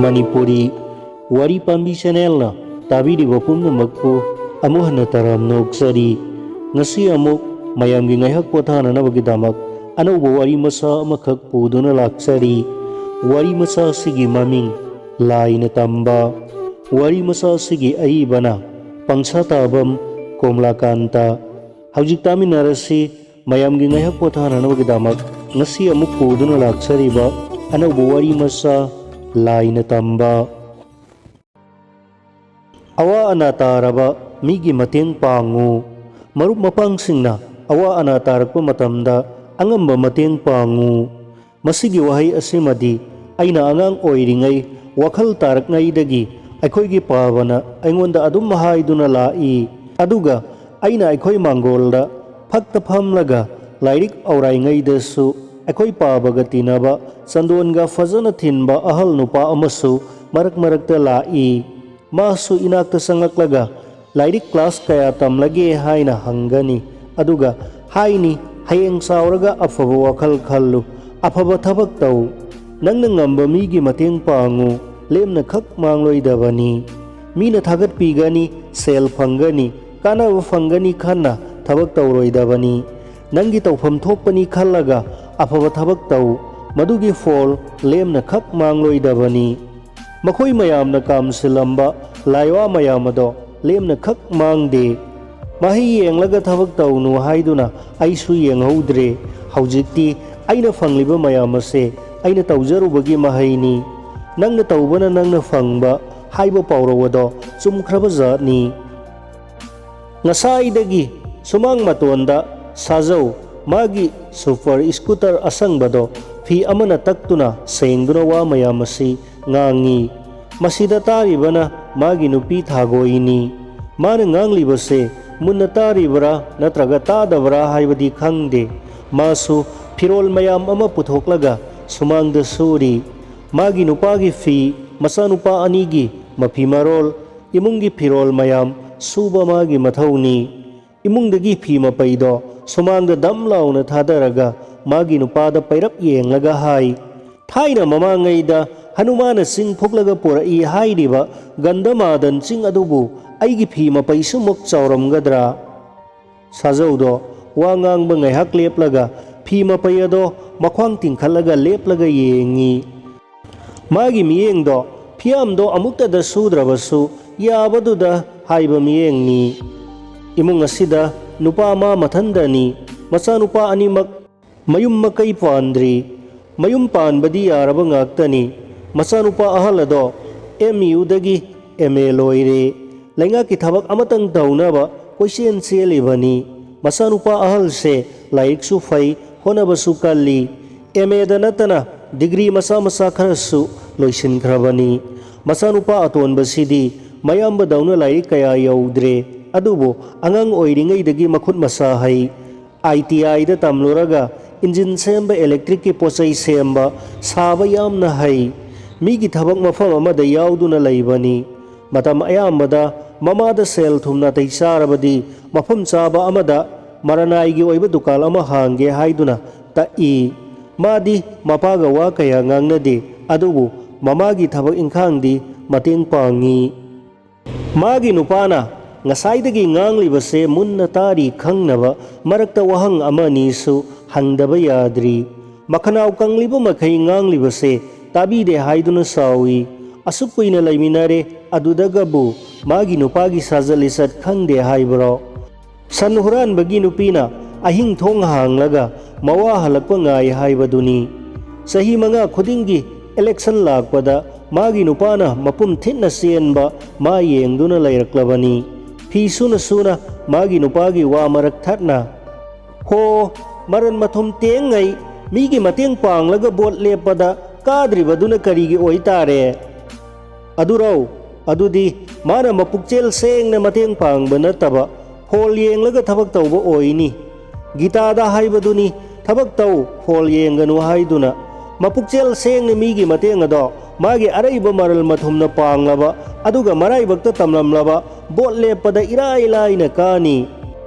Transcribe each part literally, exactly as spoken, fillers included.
ꯃꯅꯤꯄꯨꯔꯤ ꯋꯥꯔꯤ ꯄꯥꯝꯕꯤ ꯆꯦꯅꯦꯜꯅ ꯇꯥꯕꯤꯔꯤꯕ ꯄꯨꯝꯅꯃꯛꯄꯨ ꯑꯃꯨꯛ ꯍꯟꯅ ꯇꯔꯥꯝꯅ ꯑꯣꯛꯆꯔꯤ꯫ ꯉꯁꯤ ꯑꯃꯨꯛ ꯃꯌꯥꯝꯒꯤ ꯉꯥꯏꯍꯥꯛ ꯄꯣꯊꯥꯅꯅꯕꯒꯤꯗꯃꯛ ꯑꯅꯧꯕ ꯋꯥꯔꯤ ꯃꯆꯥ ꯑꯃꯈꯛ ꯄꯨꯗꯨꯅ ꯂꯥꯛꯆꯔꯤ꯫ ꯋꯥꯔꯤ ꯃꯆꯥ ꯑꯁꯤꯒꯤ ꯃꯃꯤꯡ ꯂꯥꯏꯅ ꯇꯝꯕ꯫ ꯋꯥꯔꯤ ꯃꯆꯥ ꯑꯁꯤꯒꯤ ꯑꯏꯕꯅ ꯄꯪꯁꯥꯇꯥꯕꯝ ꯀꯣꯝꯂꯥꯀꯥꯟꯇ꯫ ꯍꯧꯖꯤꯛ ꯇꯥꯃꯤꯟꯅꯔꯁꯤ꯫ ꯃꯌꯥꯝꯒꯤ ꯉꯥꯏꯍꯥꯛ ꯄꯣꯊꯥꯅꯅꯕꯒꯤꯗꯃꯛ ꯉꯁꯤ ꯑꯃꯨꯛ ꯄꯨꯗꯨꯅ ꯂꯥꯛꯆꯔꯤꯕ ꯑꯅꯧꯕ ꯋꯥꯔꯤ ꯃꯆꯥ ꯂꯥꯏꯅ ꯇꯝꯕ꯫ ꯑꯋꯥ ꯑꯅꯥ ꯇꯥꯔꯕ ꯃꯤꯒꯤ ꯃꯇꯦꯡ ꯄꯥꯡꯉꯨ꯫ ꯃꯔꯨꯞ ꯃꯄꯥꯡꯁꯤꯡꯅ ꯑꯋꯥ ꯑꯅꯥ ꯇꯥꯔꯛꯄ ꯃꯇꯝꯗ ꯑꯉꯝꯕ ꯃꯇꯦꯡ ꯄꯥꯡꯉꯨ꯫ ꯃꯁꯤꯒꯤ ꯋꯥꯍꯩ ꯑꯁꯤꯃꯗꯤ ꯑꯩꯅ ꯑꯉꯥꯡ ꯑꯣꯏꯔꯤꯉꯩ ꯋꯥꯈꯜ ꯇꯥꯔꯛꯉꯩꯗꯒꯤ ꯑꯩꯈꯣꯏꯒꯤ ꯄꯥꯕꯅ ꯑꯩꯉꯣꯟꯗ ꯑꯗꯨꯝ ꯍꯥꯏꯗꯨꯅ ꯂꯥꯛꯏ꯫ ꯑꯗꯨꯒ ꯑꯩꯅ ꯑꯩꯈꯣꯏ ꯃꯥꯡꯒꯣꯜꯗ ꯐꯛꯇ ꯐꯝꯂꯒ ꯂꯥꯏꯔꯤꯛ ꯑꯧꯔꯥꯏꯉꯩꯗꯁꯨ ꯑꯩꯈꯣꯏ ꯄꯥꯕꯒ ꯇꯤꯟꯅꯕ ꯆꯟꯗꯣꯟꯒ ꯐꯖꯅ ꯊꯤꯟꯕ ꯑꯍꯜ ꯅꯨꯄꯥ ꯑꯃꯁꯨ ꯃꯔꯛ ꯃꯔꯛꯇ ꯂꯥꯛꯏ꯫ ꯃꯥꯁꯨ ꯏꯅꯥꯛꯇ ꯆꯪꯂꯛꯂꯒ ꯂꯥꯏꯔꯤꯛ ꯀ꯭ꯂꯥꯁ ꯀꯌꯥ ꯇꯝꯂꯒꯦ ꯍꯥꯏꯅ ꯍꯪꯒꯅꯤ꯫ ꯑꯗꯨꯒ ꯍꯥꯏꯅꯤ, "ꯍꯌꯦꯡ ꯆꯥꯎꯔꯒ ꯑꯐꯕ ꯋꯥꯈꯜ ꯈꯜꯂꯨ, ꯑꯐꯕ ꯊꯕꯛ ꯇꯧ꯫ ꯅꯪꯅ ꯉꯝꯕ ꯃꯤꯒꯤ ꯃꯇꯦꯡ ꯄꯥꯡꯉꯨ, ꯂꯦꯝꯅ ꯈꯛ ꯃꯥꯡꯂꯣꯏꯗꯕꯅꯤ꯫ ꯃꯤꯅ ꯊꯥꯒꯠꯄꯤꯒꯅꯤ, ꯁꯦꯜ ꯐꯪꯒꯅꯤ, ꯀꯥꯟꯅꯕ ꯐꯪꯒꯅꯤ ꯈꯟꯅ ꯊꯕꯛ ꯇꯧꯔꯣꯏꯗꯕꯅꯤ꯫ ꯅꯪꯒꯤ ꯇꯧꯐꯝ ꯊꯣꯛꯄꯅꯤ ꯈꯜꯂꯒ ꯑꯐꯕ ꯊꯕꯛ ꯇꯧ, ꯃꯗꯨꯒꯤ ꯐꯣꯜ ꯂꯦꯝꯅ ꯈꯛ ꯃꯥꯡꯂꯣꯏꯗꯕꯅꯤ"꯫ ꯃꯈꯣꯏ ꯃꯌꯥꯝꯅ ꯀꯥꯝꯁꯤꯜꯂꯝꯕ ꯂꯥꯏꯋꯥ ꯃꯌꯥꯝ ꯑꯗꯣ ꯂꯦꯝꯅ ꯈꯛ ꯃꯥꯡꯗꯦ꯫ ꯃꯍꯩ ꯌꯦꯡꯂꯒ ꯊꯕꯛ ꯇꯧꯅꯨ ꯍꯥꯏꯗꯨꯅ ꯑꯩꯁꯨ ꯌꯦꯡꯍꯧꯗ꯭ꯔꯦ꯫ ꯍꯧꯖꯤꯛꯇꯤ ꯑꯩꯅ ꯐꯪꯂꯤꯕ ꯃꯌꯥꯝ ꯑꯁꯦ ꯑꯩꯅ ꯇꯧꯖꯔꯨꯕꯒꯤ ꯃꯍꯩꯅꯤ꯫ ꯅꯪꯅ ꯇꯧꯕꯅ ꯅꯪꯅ ꯐꯪꯕ ꯍꯥꯏꯕ ꯄꯥꯎꯔꯧ ꯑꯗꯣ ꯆꯨꯝꯈ꯭ꯔꯕ ꯖꯥꯠꯅꯤ꯫ ꯉꯁꯥꯏꯗꯒꯤ ꯁꯨꯃꯥꯡ ꯃꯇꯣꯟꯗ ꯁꯥꯖꯧ ꯃꯥꯒꯤ ꯁꯨꯄꯔ ꯁ꯭ꯀꯨꯇꯔ ꯑꯁꯪꯕꯗꯣ ꯐꯤ ꯑꯃꯅ ꯇꯛꯇꯨꯅ ꯁꯦꯡꯗꯨꯅ ꯋꯥ ꯃꯌꯥꯝ ꯑꯁꯤ ꯉꯥꯡꯉꯤ꯫ ꯃꯁꯤꯗ ꯇꯥꯔꯤꯕꯅ ꯃꯥꯒꯤ ꯅꯨꯄꯤ ꯊꯥꯒꯣꯏꯅꯤ꯫ ꯃꯥꯅ ꯉꯥꯡꯂꯤꯕꯁꯦ ꯃꯨꯟꯅ ꯇꯥꯔꯤꯕ꯭ꯔꯥ ꯅꯠꯇ꯭ꯔꯒ ꯇꯥꯗꯕ꯭ꯔꯥ ꯍꯥꯏꯕꯗꯤ ꯈꯪꯗꯦ꯫ ꯃꯥꯁꯨ ꯐꯤꯔꯣꯜ ꯃꯌꯥꯝ ꯑꯃ ꯄꯨꯊꯣꯛꯂꯒ ꯁꯨꯃꯥꯡꯗ ꯁꯨꯔꯤ꯫ ꯃꯥꯒꯤ ꯅꯨꯄꯥꯒꯤ ꯐꯤ, ꯃꯆꯥꯅꯨꯄꯥ ꯑꯅꯤꯒꯤ ꯃꯐꯤ ꯃꯔꯣꯜ, ꯏꯃꯨꯡꯒꯤ ꯐꯤꯔꯣꯜ ꯃꯌꯥꯝ ꯁꯨꯕ ꯃꯥꯒꯤ ꯃꯊꯧꯅꯤ꯫ ꯏꯃꯨꯡꯗꯒꯤ ꯐꯤ ꯃꯄꯩꯗꯣ ꯁꯨꯃꯥꯡꯗ ꯗꯝ ꯂꯥꯎꯅ ꯊꯥꯗꯔꯒ ꯃꯥꯒꯤ ꯅꯨꯄꯥꯗ ꯄꯩꯔꯞ ꯌꯦꯡꯂꯒ ꯍꯥꯏ, "ꯊꯥꯏꯅ ꯃꯃꯥꯡꯉꯩꯗ ꯍꯅꯨꯃꯥꯅ ꯆꯤꯡ ꯐꯨꯛꯂꯒ ꯄꯨꯔꯛꯏ ꯍꯥꯏꯔꯤꯕ ꯒꯟꯙꯃꯥꯗꯟ ꯆꯤꯡ ꯑꯗꯨꯕꯨ ꯑꯩꯒꯤ ꯐꯤ ꯃꯄꯩꯁꯨꯃꯨꯛ ꯆꯥꯎꯔꯝꯒꯗ꯭ꯔꯥ? ꯁꯥꯖꯧꯗꯣ ꯋꯥ ꯉꯥꯡꯕ ꯉꯥꯏꯍꯥꯛ ꯂꯦꯞꯂꯒ ꯐꯤ ꯃꯄꯩ ꯑꯗꯣ ꯃꯈ꯭ꯋꯥꯡ ꯇꯤꯡꯈꯠꯂꯒ ꯂꯦꯞꯂꯒ ꯌꯦꯡꯉꯤ꯫ ꯃꯥꯒꯤ ꯃꯤꯠꯌꯦꯡꯗꯣ ꯐꯤꯌꯥꯝꯗꯣ ꯑꯃꯨꯛꯇꯗ ꯁꯨꯗ꯭ꯔꯕꯁꯨ ꯌꯥꯕꯗꯨꯗ ꯍꯥꯏꯕ ꯃꯤꯠꯌꯦꯡꯅꯤ꯫ ꯏꯃꯨꯡ ꯑꯁꯤꯗ ꯅꯨꯄꯥ ꯃꯥ ꯃꯊꯟꯗꯅꯤ꯫ ꯃꯆꯥꯅꯨꯄꯥ ꯑꯅꯤꯃꯛ ꯃꯌꯨꯝ ꯃꯀꯩ ꯄꯥꯟꯗ꯭ꯔꯤ꯫ ꯃꯌꯨꯝ ꯄꯥꯟꯕꯗꯤ ꯌꯥꯔꯕ ꯉꯥꯛꯇꯅꯤ꯫ ꯃꯆꯥꯅꯨꯄꯥ ꯑꯍꯜ ꯑꯗꯣ ꯑꯦꯝ ꯌꯨꯗꯒꯤ ꯑꯦꯝ ꯑꯦ ꯂꯣꯏꯔꯦ꯫ ꯂꯩꯉꯥꯛꯀꯤ ꯊꯕꯛ ꯑꯃꯇꯪ ꯇꯧꯅꯕ ꯀꯣꯏꯆꯦꯟ ꯆꯦꯜꯂꯤꯕꯅꯤ꯫ ꯃꯆꯥꯅꯨꯄꯥ ꯑꯍꯜꯁꯦ ꯂꯥꯏꯔꯤꯛꯁꯨ ꯐꯩ, ꯍꯣꯠꯅꯕꯁꯨ ꯀꯜꯂꯤ꯫ ꯑꯦꯝ ꯑꯦꯗ ꯅꯠꯇꯅ ꯗꯤꯒ꯭ꯔꯤ ꯃꯆꯥ ꯃꯆꯥ ꯈꯔꯁꯨ ꯂꯣꯏꯁꯤꯟꯈ꯭ꯔꯕꯅꯤ꯫ ꯃꯆꯥꯅꯨꯄꯥ ꯑꯇꯣꯟꯕꯁꯤꯗꯤ ꯃꯌꯥꯝꯕꯗꯧꯅ ꯂꯥꯏꯔꯤꯛ ꯀꯌꯥ ꯌꯧꯗ꯭ꯔꯦ, ꯑꯗꯨꯕꯨ ꯑꯉꯥꯡ ꯑꯣꯏꯔꯤꯉꯩꯗꯒꯤ ꯃꯈꯨꯠ ꯃꯁꯥ ꯍꯩ꯫ ꯑꯥꯏ ꯇꯤ ꯑꯥꯏꯗ ꯇꯝꯂꯨꯔꯒ ꯏꯟꯖꯤꯟ ꯁꯦꯝꯕ, ꯏꯂꯦꯛꯇ꯭ꯔꯤꯛꯀꯤ ꯄꯣꯠ ꯆꯩ ꯁꯦꯝꯕ, ꯁꯥꯕ ꯌꯥꯝꯅ ꯍꯩ꯫ ꯃꯤꯒꯤ ꯊꯕꯛ ꯃꯐꯝ ꯑꯃꯗ ꯌꯥꯎꯗꯨꯅ ꯂꯩꯕꯅꯤ꯫ ꯃꯇꯝ ꯑꯌꯥꯝꯕꯗ ꯃꯃꯥꯗ ꯁꯦꯜ ꯊꯨꯝ ꯅꯥꯇꯩ ꯆꯥꯔꯕꯗꯤ ꯃꯐꯝ ꯆꯥꯕ ꯑꯃꯗ ꯃꯔꯅꯥꯏꯒꯤ ꯑꯣꯏꯕ ꯗꯨꯀꯥꯟ ꯑꯃ ꯍꯥꯡꯒꯦ ꯍꯥꯏꯗꯨꯅ ꯇꯛꯏ꯫ ꯃꯥꯗꯤ ꯃꯄꯥꯒ ꯋꯥ ꯀꯌꯥ ꯉꯥꯡꯅꯗꯦ, ꯑꯗꯨꯕꯨ ꯃꯃꯥꯒꯤ ꯊꯕꯛ ꯏꯪꯈꯥꯡꯗꯤ ꯃꯇꯦꯡ ꯄꯥꯡꯉꯤ꯫ ꯃꯥꯒꯤ ꯅꯨꯄꯥꯅ ꯉꯁꯥꯏꯗꯒꯤ ꯉꯥꯡꯂꯤꯕꯁꯦ ꯃꯨꯟꯅ ꯇꯥꯔꯤ ꯈꯪꯅꯕ ꯃꯔꯛꯇ ꯋꯥꯍꯪ ꯑꯃ ꯑꯅꯤꯁꯨ ꯍꯪꯗꯕ ꯌꯥꯗ꯭ꯔꯤ꯫ ꯃꯈꯅꯥꯎ ꯀꯪꯂꯤꯕ ꯃꯈꯩ ꯉꯥꯡꯂꯤꯕꯁꯦ ꯇꯥꯕꯤꯗꯦ ꯍꯥꯏꯗꯨꯅ ꯁꯥꯎꯏ꯫ ꯑꯁꯨꯛ ꯀꯨꯏꯅ ꯂꯩꯃꯤꯟꯅꯔꯦ, ꯑꯗꯨꯗꯒꯕꯨ ꯃꯥꯒꯤ ꯅꯨꯄꯥꯒꯤ ꯁꯥꯖꯠ ꯂꯤꯆꯠ ꯈꯪꯗꯦ ꯍꯥꯏꯕ꯭ꯔꯣ? ꯁꯟ ꯍꯨꯔꯥꯟꯕꯒꯤ ꯅꯨꯄꯤꯅ ꯑꯍꯤꯡ ꯊꯣꯡ ꯍꯥꯡꯂꯒ ꯃꯋꯥ ꯍꯜꯂꯛꯄ ꯉꯥꯏ ꯍꯥꯏꯕꯗꯨꯅꯤ꯫ ꯆꯍꯤ ꯃꯉꯥ ꯈꯨꯗꯤꯡꯒꯤ ꯏꯂꯦꯛꯁꯟ ꯂꯥꯛꯄꯗ ꯃꯥꯒꯤ ꯅꯨꯄꯥꯅ ꯃꯄꯨꯝ ꯊꯤꯠꯅ ꯆꯦꯟꯕ ꯃꯥ ꯌꯦꯡꯗꯨꯅ ꯂꯩꯔꯛꯂꯕꯅꯤ꯫ ꯐꯤ ꯁꯨꯅ ꯁꯨꯅ ꯃꯥꯒꯤ ꯅꯨꯄꯥꯒꯤ ꯋꯥ ꯃꯔꯛ ꯊꯠꯅ, "ꯍꯣ, ꯃꯔꯟ ꯃꯊꯨꯝ ꯇꯦꯡꯉꯩ ꯃꯤꯒꯤ ꯃꯇꯦꯡ ꯄꯥꯡꯂꯒ ꯚꯣꯠ ꯂꯦꯞꯄꯗ ꯀꯥꯗ꯭ꯔꯤꯕꯗꯨꯅ ꯀꯔꯤꯒꯤ ꯑꯣꯏꯇꯥꯔꯦ?" ꯑꯗꯨꯔꯧ, ꯑꯗꯨꯗꯤ ꯃꯥꯅ ꯃꯄꯨꯛꯆꯦꯜ ꯁꯦꯡꯅ ꯃꯇꯦꯡ ꯄꯥꯡꯕ ꯅꯠꯇꯕ ꯐꯣꯜ ꯌꯦꯡꯂꯒ ꯊꯕꯛ ꯇꯧꯕ ꯑꯣꯏꯅꯤ꯫ ꯒꯤꯇꯥꯗ ꯍꯥꯏꯕꯗꯨꯅꯤ, "ꯊꯕꯛ ꯇꯧ, ꯐꯣꯜ ꯌꯦꯡꯒꯅꯨ" ꯍꯥꯏꯗꯨꯅ꯫ ꯃꯄꯨꯛꯆꯦꯜ ꯁꯦꯡꯅ ꯃꯤꯒꯤ ꯃꯇꯦꯡ ꯑꯗꯣ ꯃꯥꯒꯤ ꯑꯔꯩꯕ ꯃꯔꯜ ꯃꯊꯨꯝꯅ ꯄꯥꯡꯂꯕ, ꯑꯗꯨꯒ ꯃꯔꯥꯏꯕꯛꯇ ꯇꯝꯂꯝꯂꯕ, ꯚꯣꯠ ꯂꯦꯞꯄꯗ ꯏꯔꯥꯏ ꯂꯥꯏꯅ ꯀꯥꯅꯤ꯫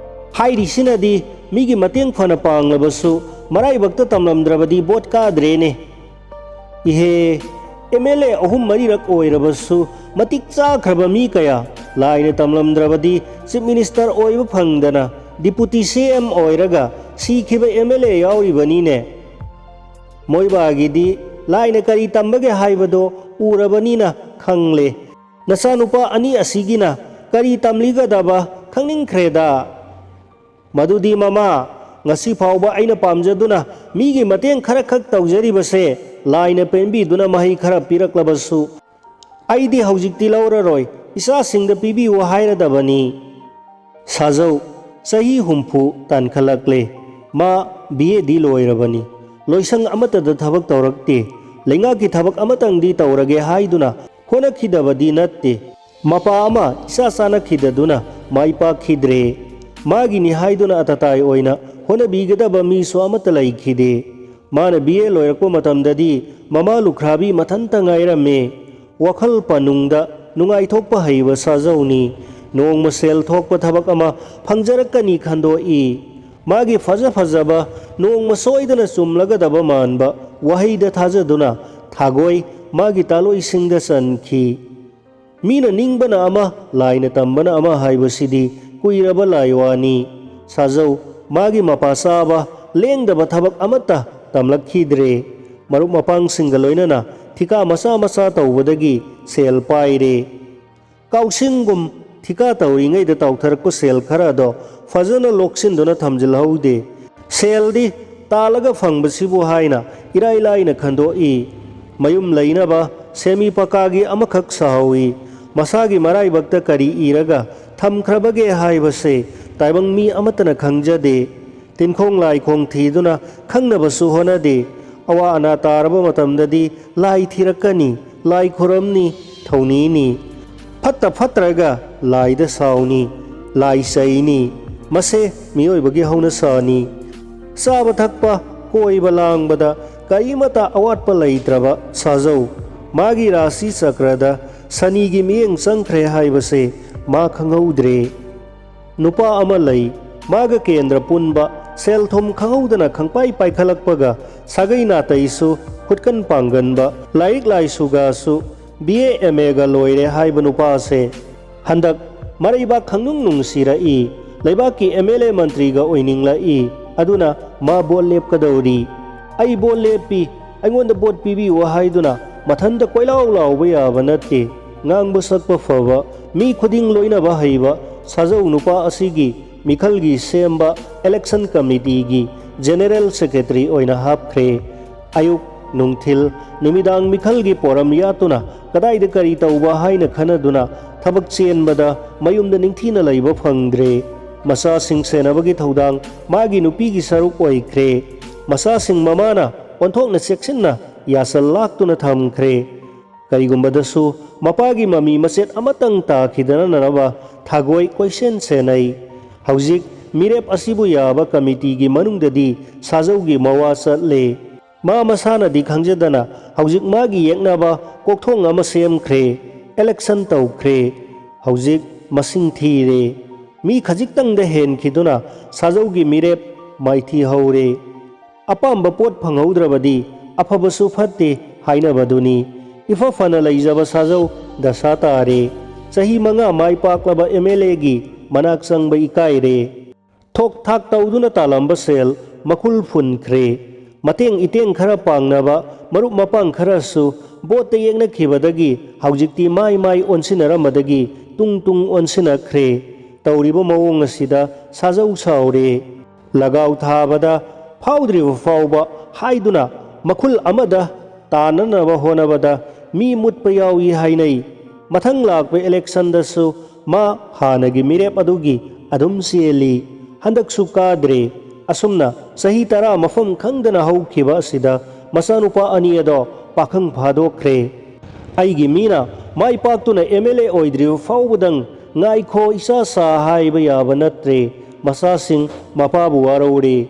ꯍꯥꯏꯔꯤꯁꯤꯅꯗꯤ ꯃꯤꯒꯤ ꯃꯇꯦꯡ ꯐꯅ ꯄꯥꯡꯂꯕꯁꯨ ꯃꯔꯥꯏꯕꯛꯇ ꯇꯝꯂꯝꯗ꯭ꯔꯕꯗꯤ ꯚꯣꯠ ꯀꯥꯗ꯭ꯔꯦꯅꯦ꯫ ꯏꯍꯦ, ꯑꯦꯝ ꯑꯦꯜ ꯑꯦ ꯑꯍꯨꯝ ꯃꯔꯤꯔꯛ ꯑꯣꯏꯔꯕꯁꯨ ꯃꯇꯤꯛ ꯆꯥꯈ꯭ꯔꯕ ꯃꯤ ꯀꯌꯥ ꯂꯥꯏꯅ ꯇꯝꯂꯝꯗ꯭ꯔꯕꯗꯤ ꯆꯤꯐ ꯃꯤꯅꯤꯁꯇꯔ ꯑꯣꯏꯕ ꯐꯪꯗꯅ ꯗꯤꯄꯨꯇꯤ ꯁꯤ ꯑꯦꯝ ꯑꯣꯏꯔꯒ ꯁꯤꯈꯤꯕ ꯑꯦꯝ ꯑꯦꯜ ꯑꯦ ꯌꯥꯎꯔꯤꯕꯅꯤꯅꯦ꯫ ꯃꯣꯏꯕꯥꯒꯤꯗꯤ ꯂꯥꯏꯅ ꯀꯔꯤ ꯇꯝꯕꯒꯦ ꯍꯥꯏꯕꯗꯣ ꯎꯔꯕꯅꯤꯅ ꯈꯪꯂꯦ꯫ ꯅꯆꯥꯅꯨꯄꯥ ꯑꯅꯤ ꯑꯁꯤꯒꯤꯅ ꯀꯔꯤ ꯇꯝꯂꯤꯒꯗꯕ ꯈꯪꯅꯤꯡꯈ꯭ꯔꯦꯗ꯫ ꯃꯗꯨꯗꯤ ꯃꯃꯥ, ꯉꯁꯤ ꯐꯥꯎꯕ ꯑꯩꯅ ꯄꯥꯝꯖꯗꯨꯅ ꯃꯤꯒꯤ ꯃꯇꯦꯡ ꯈꯔꯈꯛ ꯇꯧꯖꯔꯤꯕꯁꯦ ꯂꯥꯏꯅ ꯄꯦꯟꯕꯤꯗꯨꯅ ꯃꯍꯩ ꯈꯔ ꯄꯤꯔꯛꯂꯕꯁꯨ ꯑꯩꯗꯤ ꯍꯧꯖꯤꯛꯇꯤ ꯂꯧꯔꯔꯣꯏ, ꯏꯆꯥꯁꯤꯡꯗ ꯄꯤꯕꯤꯌꯨ ꯍꯥꯏꯔꯗꯕꯅꯤ꯫ ꯁꯥꯖꯧ, ꯆꯍꯤ ꯍꯨꯝꯐꯨ ꯇꯥꯟꯈꯠꯂꯛꯂꯦ꯫ ꯃꯥ ꯕꯤ ꯑꯦꯗꯤ ꯂꯣꯏꯔꯕꯅꯤ꯫ ꯂꯣꯏꯁꯪ ꯑꯃꯠꯇꯗ ꯊꯕꯛ ꯇꯧꯔꯛꯇꯦ꯫ ꯂꯩꯉꯥꯛꯀꯤ ꯊꯕꯛ ꯑꯃꯇꯪꯗꯤ ꯇꯧꯔꯒꯦ ꯍꯥꯏꯗꯨꯅ ꯍꯣꯠꯅꯈꯤꯗꯕꯗꯤ ꯅꯠꯇꯦ꯫ ꯃꯄꯥ ꯑꯃ ꯏꯆꯥ ꯆꯥꯅꯈꯤꯗꯗꯨꯅ ꯃꯥꯏ ꯄꯥꯛꯈꯤꯗ꯭ꯔꯦ꯫ ꯃꯥꯒꯤꯅꯤ ꯍꯥꯏꯗꯨꯅ ꯑꯇꯇꯥꯏ ꯑꯣꯏꯅ ꯍꯣꯠꯅꯕꯤꯒꯗꯕ ꯃꯤꯁꯨ ꯑꯃꯠꯇ ꯂꯩꯈꯤꯗꯦ꯫ ꯃꯥꯅ ꯕꯤ ꯑꯦ ꯂꯣꯏꯔꯛꯄ ꯃꯇꯝꯗꯗꯤ ꯃꯃꯥ ꯂꯨꯈ꯭ꯔꯥꯕꯤ ꯃꯊꯟꯇ ꯉꯥꯏꯔꯝꯃꯦ꯫ ꯋꯥꯈꯜ ꯄꯅꯨꯡꯗ ꯅꯨꯡꯉꯥꯏꯊꯣꯛꯄ ꯍꯩꯕ ꯁꯥꯖꯧꯅꯤ꯫ ꯅꯣꯡꯃ ꯁꯦꯜ ꯊꯣꯛꯄ ꯊꯕꯛ ꯑꯃ ꯐꯪꯖꯔꯛꯀꯅꯤ ꯈꯟꯗꯣꯛꯏ꯫ ꯃꯥꯒꯤ ꯐꯖ ꯐꯖꯕ, ꯅꯣꯡꯃ ꯁꯣꯏꯗꯅ ꯆꯨꯝꯂꯒꯗꯕ ꯃꯥꯟꯕ ꯋꯥꯍꯩꯗ ꯊꯥꯖꯗꯨꯅ ꯊꯥꯒꯣꯏ ꯃꯥꯒꯤ ꯇꯥꯂꯣꯏꯁꯤꯡꯗ ꯆꯟꯈꯤ꯫ ꯃꯤꯅ ꯅꯤꯡꯕꯅ ꯑꯃ, ꯂꯥꯏꯅ ꯇꯝꯕꯅ ꯑꯃ ꯍꯥꯏꯕꯁꯤꯗꯤ ꯀꯨꯏꯔꯕ ꯂꯥꯏꯋꯥꯅꯤ꯫ ꯁꯥꯖꯧ, ꯃꯥꯒꯤ ꯃꯄꯥ ꯆꯥꯕ ꯂꯦꯡꯗꯕ ꯊꯕꯛ ꯑꯃꯠꯇ ꯇꯝꯂꯛꯈꯤꯗ꯭ꯔꯦ꯫ ꯃꯔꯨꯞ ꯃꯄꯥꯡꯁꯤꯡꯒ ꯂꯣꯏꯅꯅ ꯊꯤꯀꯥ ꯃꯆꯥ ꯃꯆꯥ ꯇꯧꯕꯗꯒꯤ ꯁꯦꯜ ꯄꯥꯏꯔꯦ꯫ ꯀꯥꯎꯁꯤꯡꯒꯨꯝ ꯊꯤꯀꯥ ꯇꯧꯔꯤꯉꯩꯗ ꯇꯥꯎꯊꯔꯛꯄ ꯁꯦꯜ ꯈꯔ ꯑꯗꯣ ꯐꯖꯅ ꯂꯣꯛꯁꯤꯟꯗꯨꯅ ꯊꯝꯖꯤꯜꯍꯧꯗꯦ꯫ ꯁꯦꯜꯗꯤ ꯇꯥꯜꯂꯒ ꯐꯪꯕꯁꯤꯕꯨ ꯍꯥꯏꯅ ꯏꯔꯥꯏ ꯂꯥꯏꯅ ꯈꯟꯗꯣꯛꯏ꯫ ꯃꯌꯨꯝ ꯂꯩꯅꯕ ꯁꯦꯃꯤ ꯄꯀꯥꯒꯤ ꯑꯃꯈꯛ ꯁꯥꯍꯧꯏ꯫ ꯃꯁꯥꯒꯤ ꯃꯔꯥꯏꯕꯛꯇ ꯀꯔꯤ ꯏꯔꯒ ꯊꯝꯈ꯭ꯔꯕꯒꯦ ꯍꯥꯏꯕꯁꯦ ꯇꯥꯏꯕꯪ ꯃꯤ ꯑꯃꯠꯇꯅ ꯈꯪꯖꯗꯦ꯫ ꯇꯤꯟꯈꯣꯡ ꯂꯥꯏꯈꯣꯡ ꯊꯤꯗꯨꯅ ꯈꯪꯅꯕꯁꯨ ꯍꯣꯠꯅꯗꯦ꯫ ꯑꯋꯥ ꯑꯅꯥ ꯇꯥꯔꯕ ꯃꯇꯝꯗꯗꯤ ꯂꯥꯏ ꯊꯤꯔꯛꯀꯅꯤ, ꯂꯥꯏ ꯈꯨꯔꯝꯅꯤ, ꯊꯧꯅꯤꯅꯤ꯫ ꯐꯠꯇ ꯐꯠꯇ꯭ꯔꯒ ꯂꯥꯏꯗ ꯁꯥꯎꯅꯤ, ꯂꯥꯏ ꯆꯩꯅꯤ꯫ ꯃꯁꯦ ꯃꯤꯑꯣꯏꯕꯒꯤ ꯍꯧꯅꯁꯥꯅꯤ꯫ ꯆꯥꯕ ꯊꯛꯄ, ꯀꯣꯏꯕ ꯂꯥꯡꯕꯗ ꯀꯔꯤꯃꯠꯇ ꯑꯋꯥꯠꯄ ꯂꯩꯇ꯭ꯔꯕ ꯁꯥꯖꯧ꯫ ꯃꯥꯒꯤ ꯔꯥꯁꯤ ꯆꯀ꯭ꯔꯗ ꯁꯅꯤꯒꯤ ꯃꯤꯠꯌꯦꯡ ꯆꯪꯈ꯭ꯔꯦ ꯍꯥꯏꯕꯁꯦ ꯃꯥ ꯈꯪꯍꯧꯗ꯭ꯔꯦ꯫ ꯅꯨꯄꯥ ꯑꯃ ꯂꯩ꯫ ꯃꯥꯒ ꯀꯦꯟꯗ꯭ꯔ ꯄꯨꯟꯕ, ꯁꯦꯜ ꯊꯨꯝ ꯈꯪꯍꯧꯗꯅ ꯈꯪꯄꯥꯏ ꯄꯥꯏꯈꯠꯂꯛꯄꯒ ꯁꯥꯒꯩ ꯅꯥꯇꯩꯁꯨ ꯍꯨꯠꯀꯟ ꯄꯥꯡꯒꯟꯕ, ꯂꯥꯏꯔꯤꯛ ꯂꯥꯏꯁꯨꯒꯁꯨ ꯕꯤ ꯑꯦ ꯑꯦꯝ ꯑꯦꯒ ꯂꯣꯏꯔꯦ ꯍꯥꯏꯕ ꯅꯨꯄꯥꯁꯦ ꯍꯟꯗꯛ ꯃꯔꯩꯕꯥꯛ ꯈꯪꯅꯨꯡ ꯅꯨꯡꯁꯤꯔꯛꯏ꯫ ꯂꯩꯕꯥꯛꯀꯤ ꯑꯦꯝ ꯑꯦꯜ ꯑꯦ ꯃꯟꯇ꯭ꯔꯤꯒ ꯑꯣꯏꯅꯤꯡꯂꯛꯏ꯫ ꯑꯗꯨꯅ ꯃꯥ ꯚꯣꯠ ꯂꯦꯞꯀꯗꯧꯔꯤ꯫ "ꯑꯩ ꯚꯣꯠ ꯂꯦꯞꯄꯤ, ꯑꯩꯉꯣꯟꯗ ꯚꯣꯠ ꯄꯤꯕꯤꯌꯨ" ꯍꯥꯏꯗꯨꯅ ꯃꯊꯟꯇ ꯀꯣꯏꯂꯥꯎ ꯂꯥꯎꯕ ꯌꯥꯕ ꯅꯠꯇꯦ꯫ ꯉꯥꯡꯕ ꯁꯛꯄ ꯐꯕ, ꯃꯤ ꯈꯨꯗꯤꯡ ꯂꯣꯏꯅꯕ ꯍꯩꯕ ꯁꯥꯖꯧ ꯅꯨꯄꯥ ꯑꯁꯤꯒꯤ ꯃꯤꯈꯜꯒꯤ ꯁꯦꯝꯕ ꯏꯂꯦꯛꯁꯟ ꯀꯃꯤꯇꯤꯒꯤ ꯖꯦꯅꯦꯔꯦꯜ ꯁꯦꯀ꯭ꯔꯦꯇꯔꯤ ꯑꯣꯏꯅ ꯍꯥꯞꯈ꯭ꯔꯦ꯫ ꯑꯌꯨꯛ, ꯅꯨꯡꯊꯤꯜ, ꯅꯨꯃꯤꯗꯥꯡ ꯃꯤꯈꯜꯒꯤ ꯄꯣꯔꯝ ꯌꯥꯠꯇꯨꯅ ꯀꯗꯥꯏꯗ ꯀꯔꯤ ꯇꯧꯕ ꯍꯥꯏꯅ ꯈꯟꯅꯗꯨꯅ ꯊꯕꯛ ꯆꯦꯟꯕꯗ ꯃꯌꯨꯝꯗ ꯅꯤꯡꯊꯤꯅ ꯂꯩꯕ ꯐꯪꯗ꯭ꯔꯦ꯫ ꯃꯆꯥꯁꯤꯡ ꯁꯦꯟꯅꯕꯒꯤ ꯊꯧꯗꯥꯡ ꯃꯥꯒꯤ ꯅꯨꯄꯤꯒꯤ ꯁꯔꯨꯛ ꯑꯣꯏꯈ꯭ꯔꯦ꯫ ꯃꯆꯥꯁꯤꯡ ꯃꯃꯥꯅ ꯑꯣꯟꯊꯣꯛꯅ ꯆꯦꯛꯁꯤꯟꯅ ꯌꯥꯁꯜ ꯂꯥꯛꯇꯨꯅ ꯊꯝꯈ꯭ꯔꯦ꯫ ꯀꯔꯤꯒꯨꯝꯕꯗꯁꯨ ꯃꯄꯥꯒꯤ ꯃꯃꯤ ꯃꯆꯦꯠ ꯑꯃꯇꯪ ꯇꯥꯈꯤꯗꯅꯅꯕ ꯊꯥꯒꯣꯏ ꯀꯣꯏꯁꯦꯟ ꯁꯦꯟꯅꯩ꯫ ꯍꯧꯖꯤꯛ ꯃꯤꯔꯦꯞ ꯑꯁꯤꯕꯨ ꯌꯥꯕ ꯀꯃꯤꯇꯤꯒꯤ ꯃꯅꯨꯡꯗꯗꯤ ꯁꯥꯖꯧꯒꯤ ꯃꯋꯥ ꯆꯠꯂꯦ꯫ ꯃꯥ ꯃꯁꯥꯅꯗꯤ ꯈꯪꯖꯗꯅ ꯍꯧꯖꯤꯛ ꯃꯥꯒꯤ ꯌꯦꯛꯅꯕ ꯀꯣꯛꯊꯣꯡ ꯑꯃ ꯁꯦꯝꯈ꯭ꯔꯦ, ꯏꯂꯦꯛꯁꯟ ꯇꯧꯈ꯭ꯔꯦ꯫ ꯍꯧꯖꯤꯛ ꯃꯁꯤꯡ ꯊꯤꯔꯦ꯫ ꯃꯤ ꯈꯖꯤꯛꯇꯪꯗ ꯍꯦꯟꯈꯤꯗꯨꯅ ꯁꯥꯖꯧꯒꯤ ꯃꯤꯔꯦꯞ ꯃꯥꯏꯊꯤ ꯍꯧꯔꯦ꯫ ꯑꯄꯥꯝꯕ ꯄꯣꯠ ꯐꯪꯍꯧꯗ꯭ꯔꯕꯗꯤ ꯑꯐꯕꯁꯨ ꯐꯠꯇꯦ ꯍꯥꯏꯅꯕꯗꯨꯅꯤ꯫ ꯏꯐ ꯐꯅ ꯂꯩꯖꯕ ꯁꯥꯖꯧ ꯗꯁꯥ ꯇꯥꯔꯦ꯫ ꯆꯍꯤ ꯃꯉꯥ ꯃꯥꯏ ꯄꯥꯛꯂꯕ ꯑꯦꯝ ꯑꯦꯜ ꯑꯦꯒꯤ ꯃꯅꯥꯛ ꯆꯪꯕ ꯏꯀꯥꯏꯔꯦ꯫ ꯊꯣꯛ ꯊꯥꯛ ꯇꯧꯗꯨꯅ ꯇꯥꯜꯂꯝꯕ ꯁꯦꯜ ꯃꯈꯨꯜ ꯐꯨꯟꯈ꯭ꯔꯦ꯫ ꯃꯇꯦꯡ ꯏꯇꯦꯡ ꯈꯔ ꯄꯥꯡꯅꯕ ꯃꯔꯨꯞ ꯃꯄꯥꯡ ꯈꯔꯁꯨ ꯚꯣꯠꯇ ꯌꯦꯛꯅꯈꯤꯕꯗꯒꯤ ꯍꯧꯖꯤꯛꯇꯤ ꯃꯥꯏ ꯃꯥꯏ ꯑꯣꯟꯁꯤꯟꯅꯔꯝꯕꯗꯒꯤ ꯇꯨꯡ ꯇꯨꯡ ꯑꯣꯟꯁꯤꯟꯅꯈ꯭ꯔꯦ꯫ ꯇꯧꯔꯤꯕ ꯃꯑꯣꯡ ꯑꯁꯤꯗ ꯁꯥꯖꯧ ꯁꯥꯎꯔꯦ꯫ ꯂꯒꯥꯎ ꯊꯥꯕꯗ ꯐꯥꯎꯗ꯭ꯔꯤꯕ ꯐꯥꯎꯕ ꯍꯥꯏꯗꯨꯅ ꯃꯈꯨꯜ ꯑꯃꯗ ꯇꯥꯅꯅꯕ ꯍꯣꯠꯅꯕꯗ ꯃꯤ ꯃꯨꯠꯄ ꯌꯥꯎꯏ ꯍꯥꯏꯅꯩ꯫ ꯃꯊꯪ ꯂꯥꯛꯄ ꯏꯂꯦꯛꯁꯟꯗꯁꯨ ꯃꯥ ꯍꯥꯟꯅꯒꯤ ꯃꯤꯔꯦꯞ ꯑꯗꯨꯒꯤ ꯑꯗꯨꯝ ꯆꯦꯜꯂꯤ꯫ ꯍꯟꯗꯛꯁꯨ ꯀꯥꯗ꯭ꯔꯦ꯫ ꯑꯁꯨꯝꯅ ꯆꯍꯤ ꯇꯔꯥ ꯃꯐꯝ ꯈꯪꯗꯅ ꯍꯧꯈꯤꯕ ꯑꯁꯤꯗ ꯃꯆꯥꯅꯨꯄꯥ ꯑꯅꯤ ꯑꯗꯣ ꯄꯥꯈꯪ ꯐꯥꯗꯣꯛꯈ꯭ꯔꯦ꯫ ꯑꯩꯒꯤ ꯃꯤꯅ ꯃꯥꯏ ꯄꯥꯛꯇꯨꯅ ꯑꯦꯝ ꯑꯦꯜ ꯑꯦ ꯑꯣꯏꯗ꯭ꯔꯤꯕ ꯐꯥꯎꯕꯗꯪ ꯉꯥꯏꯈꯣ ꯏꯆꯥ ꯁꯥ ꯍꯥꯏꯕ ꯌꯥꯕ ꯅꯠꯇ꯭ꯔꯦ꯫ ꯃꯆꯥꯁꯤꯡ ꯃꯄꯥꯕꯨ ꯋꯥꯔꯧꯔꯦ꯫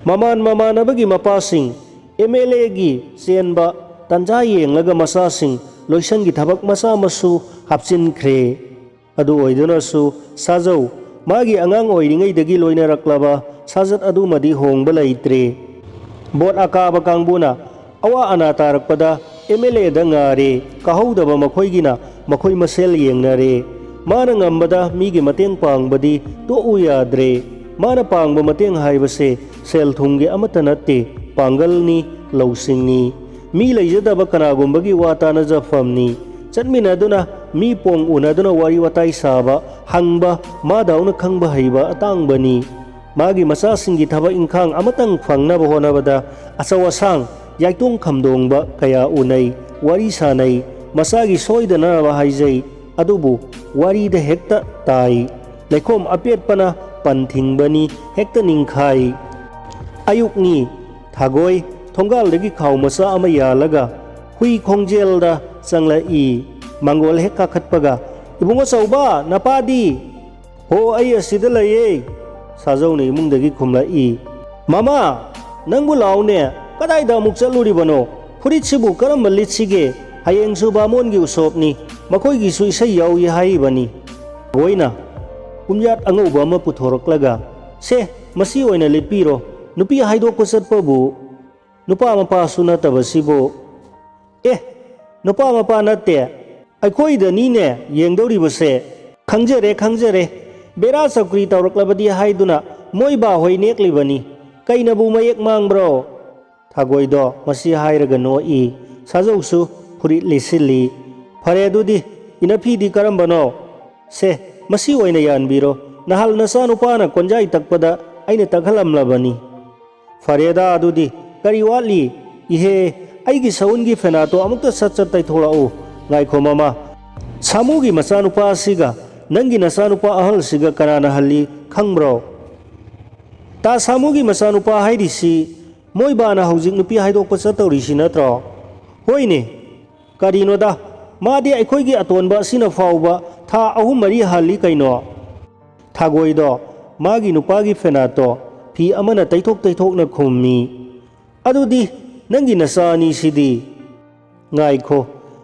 ꯃꯃꯥꯟ ꯃꯃꯥꯟꯅꯕꯒꯤ ꯃꯄꯥꯁꯤꯡ ꯑꯦꯝ ꯑꯦꯜ ꯑꯦꯒꯤ ꯆꯦꯟꯕ ꯇꯟꯖꯥ ꯌꯦꯡꯂꯒ ꯃꯆꯥꯁꯤꯡ ꯂꯣꯏꯁꯪꯒꯤ ꯊꯕꯛ ꯃꯆꯥ ꯃꯁꯨ ꯍꯥꯞꯆꯤꯟꯈ꯭ꯔꯦ꯫ ꯑꯗꯨ ꯑꯣꯏꯗꯨꯅꯁꯨ ꯁꯥꯖꯧ ꯃꯥꯒꯤ ꯑꯉꯥꯡ ꯑꯣꯏꯔꯤꯉꯩꯗꯒꯤ ꯂꯣꯏꯅꯔꯛꯂꯕ ꯁꯥꯖꯠ ꯑꯗꯨꯃꯗꯤ ꯍꯣꯡꯕ ꯂꯩꯇ꯭ꯔꯦ꯫ ꯚꯣꯠ ꯑꯀꯥꯕ ꯀꯥꯡꯕꯨꯅ ꯑꯋꯥ ꯑꯅꯥ ꯇꯥꯔꯛꯄꯗ ꯑꯦꯝ ꯑꯦꯜ ꯑꯦꯗ ꯉꯥꯔꯦ, ꯀꯥꯍꯧꯗꯕ ꯃꯈꯣꯏꯒꯤꯅ ꯃꯈꯣꯏ ꯃꯁꯦꯜ ꯌꯦꯡꯅꯔꯦ꯫ ꯃꯥꯅ ꯉꯝꯕꯗ ꯃꯤꯒꯤ ꯃꯇꯦꯡ ꯄꯥꯡꯕꯗꯤ ꯇꯣꯛꯎ ꯌꯥꯗ꯭ꯔꯦ꯫ ꯃꯥꯅ ꯄꯥꯡꯕ ꯃꯇꯦꯡ ꯍꯥꯏꯕꯁꯦ ꯁꯦꯜ ꯊꯨꯝꯒꯤ ꯑꯃꯠꯇ ꯅꯠꯇꯦ, ꯄꯥꯡꯒꯜꯅꯤ, ꯂꯧꯁꯤꯡꯅꯤ꯫ ꯃꯤ ꯂꯩꯖꯗꯕ ꯀꯅꯥꯒꯨꯝꯕꯒꯤ ꯋꯥ ꯇꯥꯅꯖꯐꯝꯅꯤ꯫ ꯆꯠꯃꯤꯟꯅꯗꯨꯅ ꯃꯤ ꯄꯣꯡ ꯎꯅꯗꯨꯅ ꯋꯥꯔꯤ ꯋꯥꯇꯥꯏ ꯁꯥꯕ, ꯍꯪꯕ, ꯃꯥꯗꯧꯅ ꯈꯪꯕ ꯍꯩꯕ ꯑꯇꯥꯡꯕꯅꯤ꯫ ꯃꯥꯒꯤ ꯃꯆꯥꯁꯤꯡꯒꯤ ꯊꯕꯛ ꯏꯪꯈꯥꯡ ꯑꯃꯇꯪ ꯐꯪꯅꯕ ꯍꯣꯠꯅꯕꯗ ꯑꯆꯧ ꯑꯁꯥꯡ, ꯌꯥꯏꯇꯣꯡ ꯈꯝꯗꯣꯡꯕ ꯀꯌꯥ ꯎꯅꯩ, ꯋꯥꯔꯤ ꯁꯥꯅꯩ꯫ ꯃꯆꯥꯒꯤ ꯁꯣꯏꯗꯅꯅꯕ ꯍꯥꯏꯖꯩ, ꯑꯗꯨꯕꯨ ꯋꯥꯔꯤꯗ ꯍꯦꯛꯇ ꯇꯥꯏ꯫ ꯂꯩꯈꯣꯝ ꯑꯄꯦꯠꯄꯅ ꯄꯟ ꯊꯤꯡꯕꯅꯤ, ꯍꯦꯛꯇ ꯅꯤꯡꯈꯥꯏ꯫ ꯑꯌꯨꯛꯅꯤ, ꯊꯥꯒꯣꯏ ꯊꯣꯡꯒꯥꯜꯗꯒꯤ ꯈꯥꯎ ꯃꯆꯥ ꯑꯃ ꯌꯥꯜꯂꯒ ꯍꯨꯏ ꯈꯣꯡꯖꯦꯜꯗ ꯆꯪꯂꯛꯏ꯫ ꯃꯥꯡꯒꯣꯜ ꯍꯦꯛ ꯀꯥꯈꯠꯄꯒ, "ꯏꯕꯨꯡꯉꯣ ꯆꯧꯕ, ꯅꯄꯥꯗꯤ?" "ꯍꯣ, ꯑꯩ ꯑꯁꯤꯗ ꯂꯩꯌꯦ," ꯁꯥꯖꯧꯅ ꯏꯃꯨꯡꯗꯒꯤ ꯈꯨꯝꯂꯛꯏ꯫ "ꯃꯃꯥ, ꯅꯪꯕꯨ ꯂꯥꯛꯎꯅꯦ, ꯀꯗꯥꯏꯗ ꯑꯃꯨꯛ ꯆꯠꯂꯨꯔꯤꯕꯅꯣ? ꯐꯨꯔꯤꯠꯁꯤꯕꯨ ꯀꯔꯝꯕ ꯂꯤꯠꯁꯤꯒꯦ? ꯍꯌꯦꯡꯁꯨ ꯕꯥꯃꯣꯟꯒꯤ ꯎꯁꯣꯞꯅꯤ, ꯃꯈꯣꯏꯒꯤꯁꯨ ꯏꯁꯩ ꯌꯥꯎꯏ ꯍꯥꯏꯔꯤꯕꯅꯤ꯫" ꯊꯥꯒꯣꯏꯅ ꯀꯨꯝꯌꯥꯠ ꯑꯉꯧꯕ ꯑꯃ ꯄꯨꯊꯣꯔꯛꯂꯒ, "ꯁꯦ, ꯃꯁꯤ ꯑꯣꯏꯅ ꯂꯤꯠꯄꯤꯔꯣ꯫ ꯅꯨꯄꯤ ꯍꯥꯏꯗꯣꯛꯄ ꯆꯠꯄꯕꯨ ꯅꯨꯄꯥ ꯃꯄꯥꯁꯨ ꯅꯠꯇꯕꯁꯤꯕꯨ?" "ꯑꯦ, ꯅꯨꯄꯥ ꯃꯄꯥ ꯅꯠꯇꯦ, ꯑꯩꯈꯣꯏꯗꯅꯤꯅꯦ ꯌꯦꯡꯗꯧꯔꯤꯕꯁꯦ꯫" "ꯈꯪꯖꯔꯦ, ꯈꯪꯖꯔꯦ꯫ ꯕꯦꯔꯥ ꯆꯧꯀ꯭ꯔꯤ ꯇꯧꯔꯛꯂꯕꯗꯤ ꯍꯥꯏꯗꯨꯅ ꯃꯣꯏ ꯕꯥꯍꯣꯏ ꯅꯦꯛꯂꯤꯕꯅꯤ꯫ ꯀꯩꯅꯕꯨ ꯃꯌꯦꯛ ꯃꯥꯡꯕ꯭ꯔꯣ?" ꯊꯥꯒꯣꯏꯗꯣ ꯃꯁꯤ ꯍꯥꯏꯔꯒ ꯅꯣꯛꯏ꯫ ꯁꯥꯖꯧꯁꯨ ꯐꯨꯔꯤꯠ ꯂꯤꯠꯁꯤꯜꯂꯤ꯫ "ꯐꯔꯦ ꯑꯗꯨꯗꯤ, ꯏꯅꯐꯤꯗꯤ ꯀꯔꯝꯕꯅꯣ?" "ꯁꯦ, ꯃꯁꯤ ꯑꯣꯏꯅ ꯌꯥꯟꯕꯤꯔꯣ꯫ ꯅꯍꯥꯜ ꯅꯆꯥꯅꯨꯄꯥꯅ ꯀꯣꯟꯖꯥꯏ ꯇꯛꯄꯗ ꯑꯩꯅ ꯇꯛꯍꯜꯂꯝꯂꯕꯅꯤ꯫" "ꯐꯔꯦꯗ ꯑꯗꯨꯗꯤ, ꯀꯔꯤ ꯋꯥꯠꯂꯤ? ꯏꯍꯦ, ꯑꯩꯒꯤ ꯁꯎꯟꯒꯤ ꯐꯦꯅꯥꯠꯇꯣ ꯑꯃꯨꯛꯇ ꯁꯠ ꯁꯠ ꯇꯩꯊꯣꯛꯂꯛꯎ꯫" "ꯉꯥꯏꯈꯣ ꯃꯃꯥ, ꯁꯥꯃꯨꯒꯤ ꯃꯆꯥꯅꯨꯄꯥ ꯑꯁꯤꯒ ꯅꯪꯒꯤ ꯅꯆꯥꯅꯨꯄꯥ ꯑꯍꯜꯁꯤꯒ ꯀꯅꯥꯅ ꯍꯜꯂꯤ ꯈꯪꯕ꯭ꯔꯣ?" "ꯇꯥ ꯁꯥꯃꯨꯒꯤ ꯃꯆꯥꯅꯨꯄꯥ ꯍꯥꯏꯔꯤꯁꯤ ꯃꯣꯏ ꯕꯥꯅ ꯍꯧꯖꯤꯛ ꯅꯨꯄꯤ ꯍꯥꯏꯗꯣꯛꯄ ꯆꯠꯇꯧꯔꯤꯁꯤ ꯅꯠꯇ꯭ꯔꯣ?" "ꯍꯣꯏꯅꯦ꯫ ꯀꯔꯤꯅꯣꯗ, ꯃꯥꯗꯤ ꯑꯩꯈꯣꯏꯒꯤ ꯑꯇꯣꯟꯕ ꯑꯁꯤꯅ ꯐꯥꯎꯕ ꯊꯥ ꯑꯍꯨꯝ ꯃꯔꯤ ꯍꯜꯂꯤ ꯀꯩꯅꯣ꯫" ꯊꯥꯒꯣꯏꯗꯣ ꯃꯥꯒꯤ ꯅꯨꯄꯥꯒꯤ ꯐꯦꯅꯥꯠꯇꯣ ꯐꯤ ꯑꯃꯅ ꯇꯩꯊꯣꯛ ꯇꯩꯊꯣꯛꯅ ꯈꯨꯝꯃꯤ꯫ "ꯑꯗꯨꯗꯤ ꯅꯪꯒꯤ ꯅꯆꯥ ꯑꯅꯤꯁꯤꯗꯤ?" "ꯉꯥꯏꯈꯣ,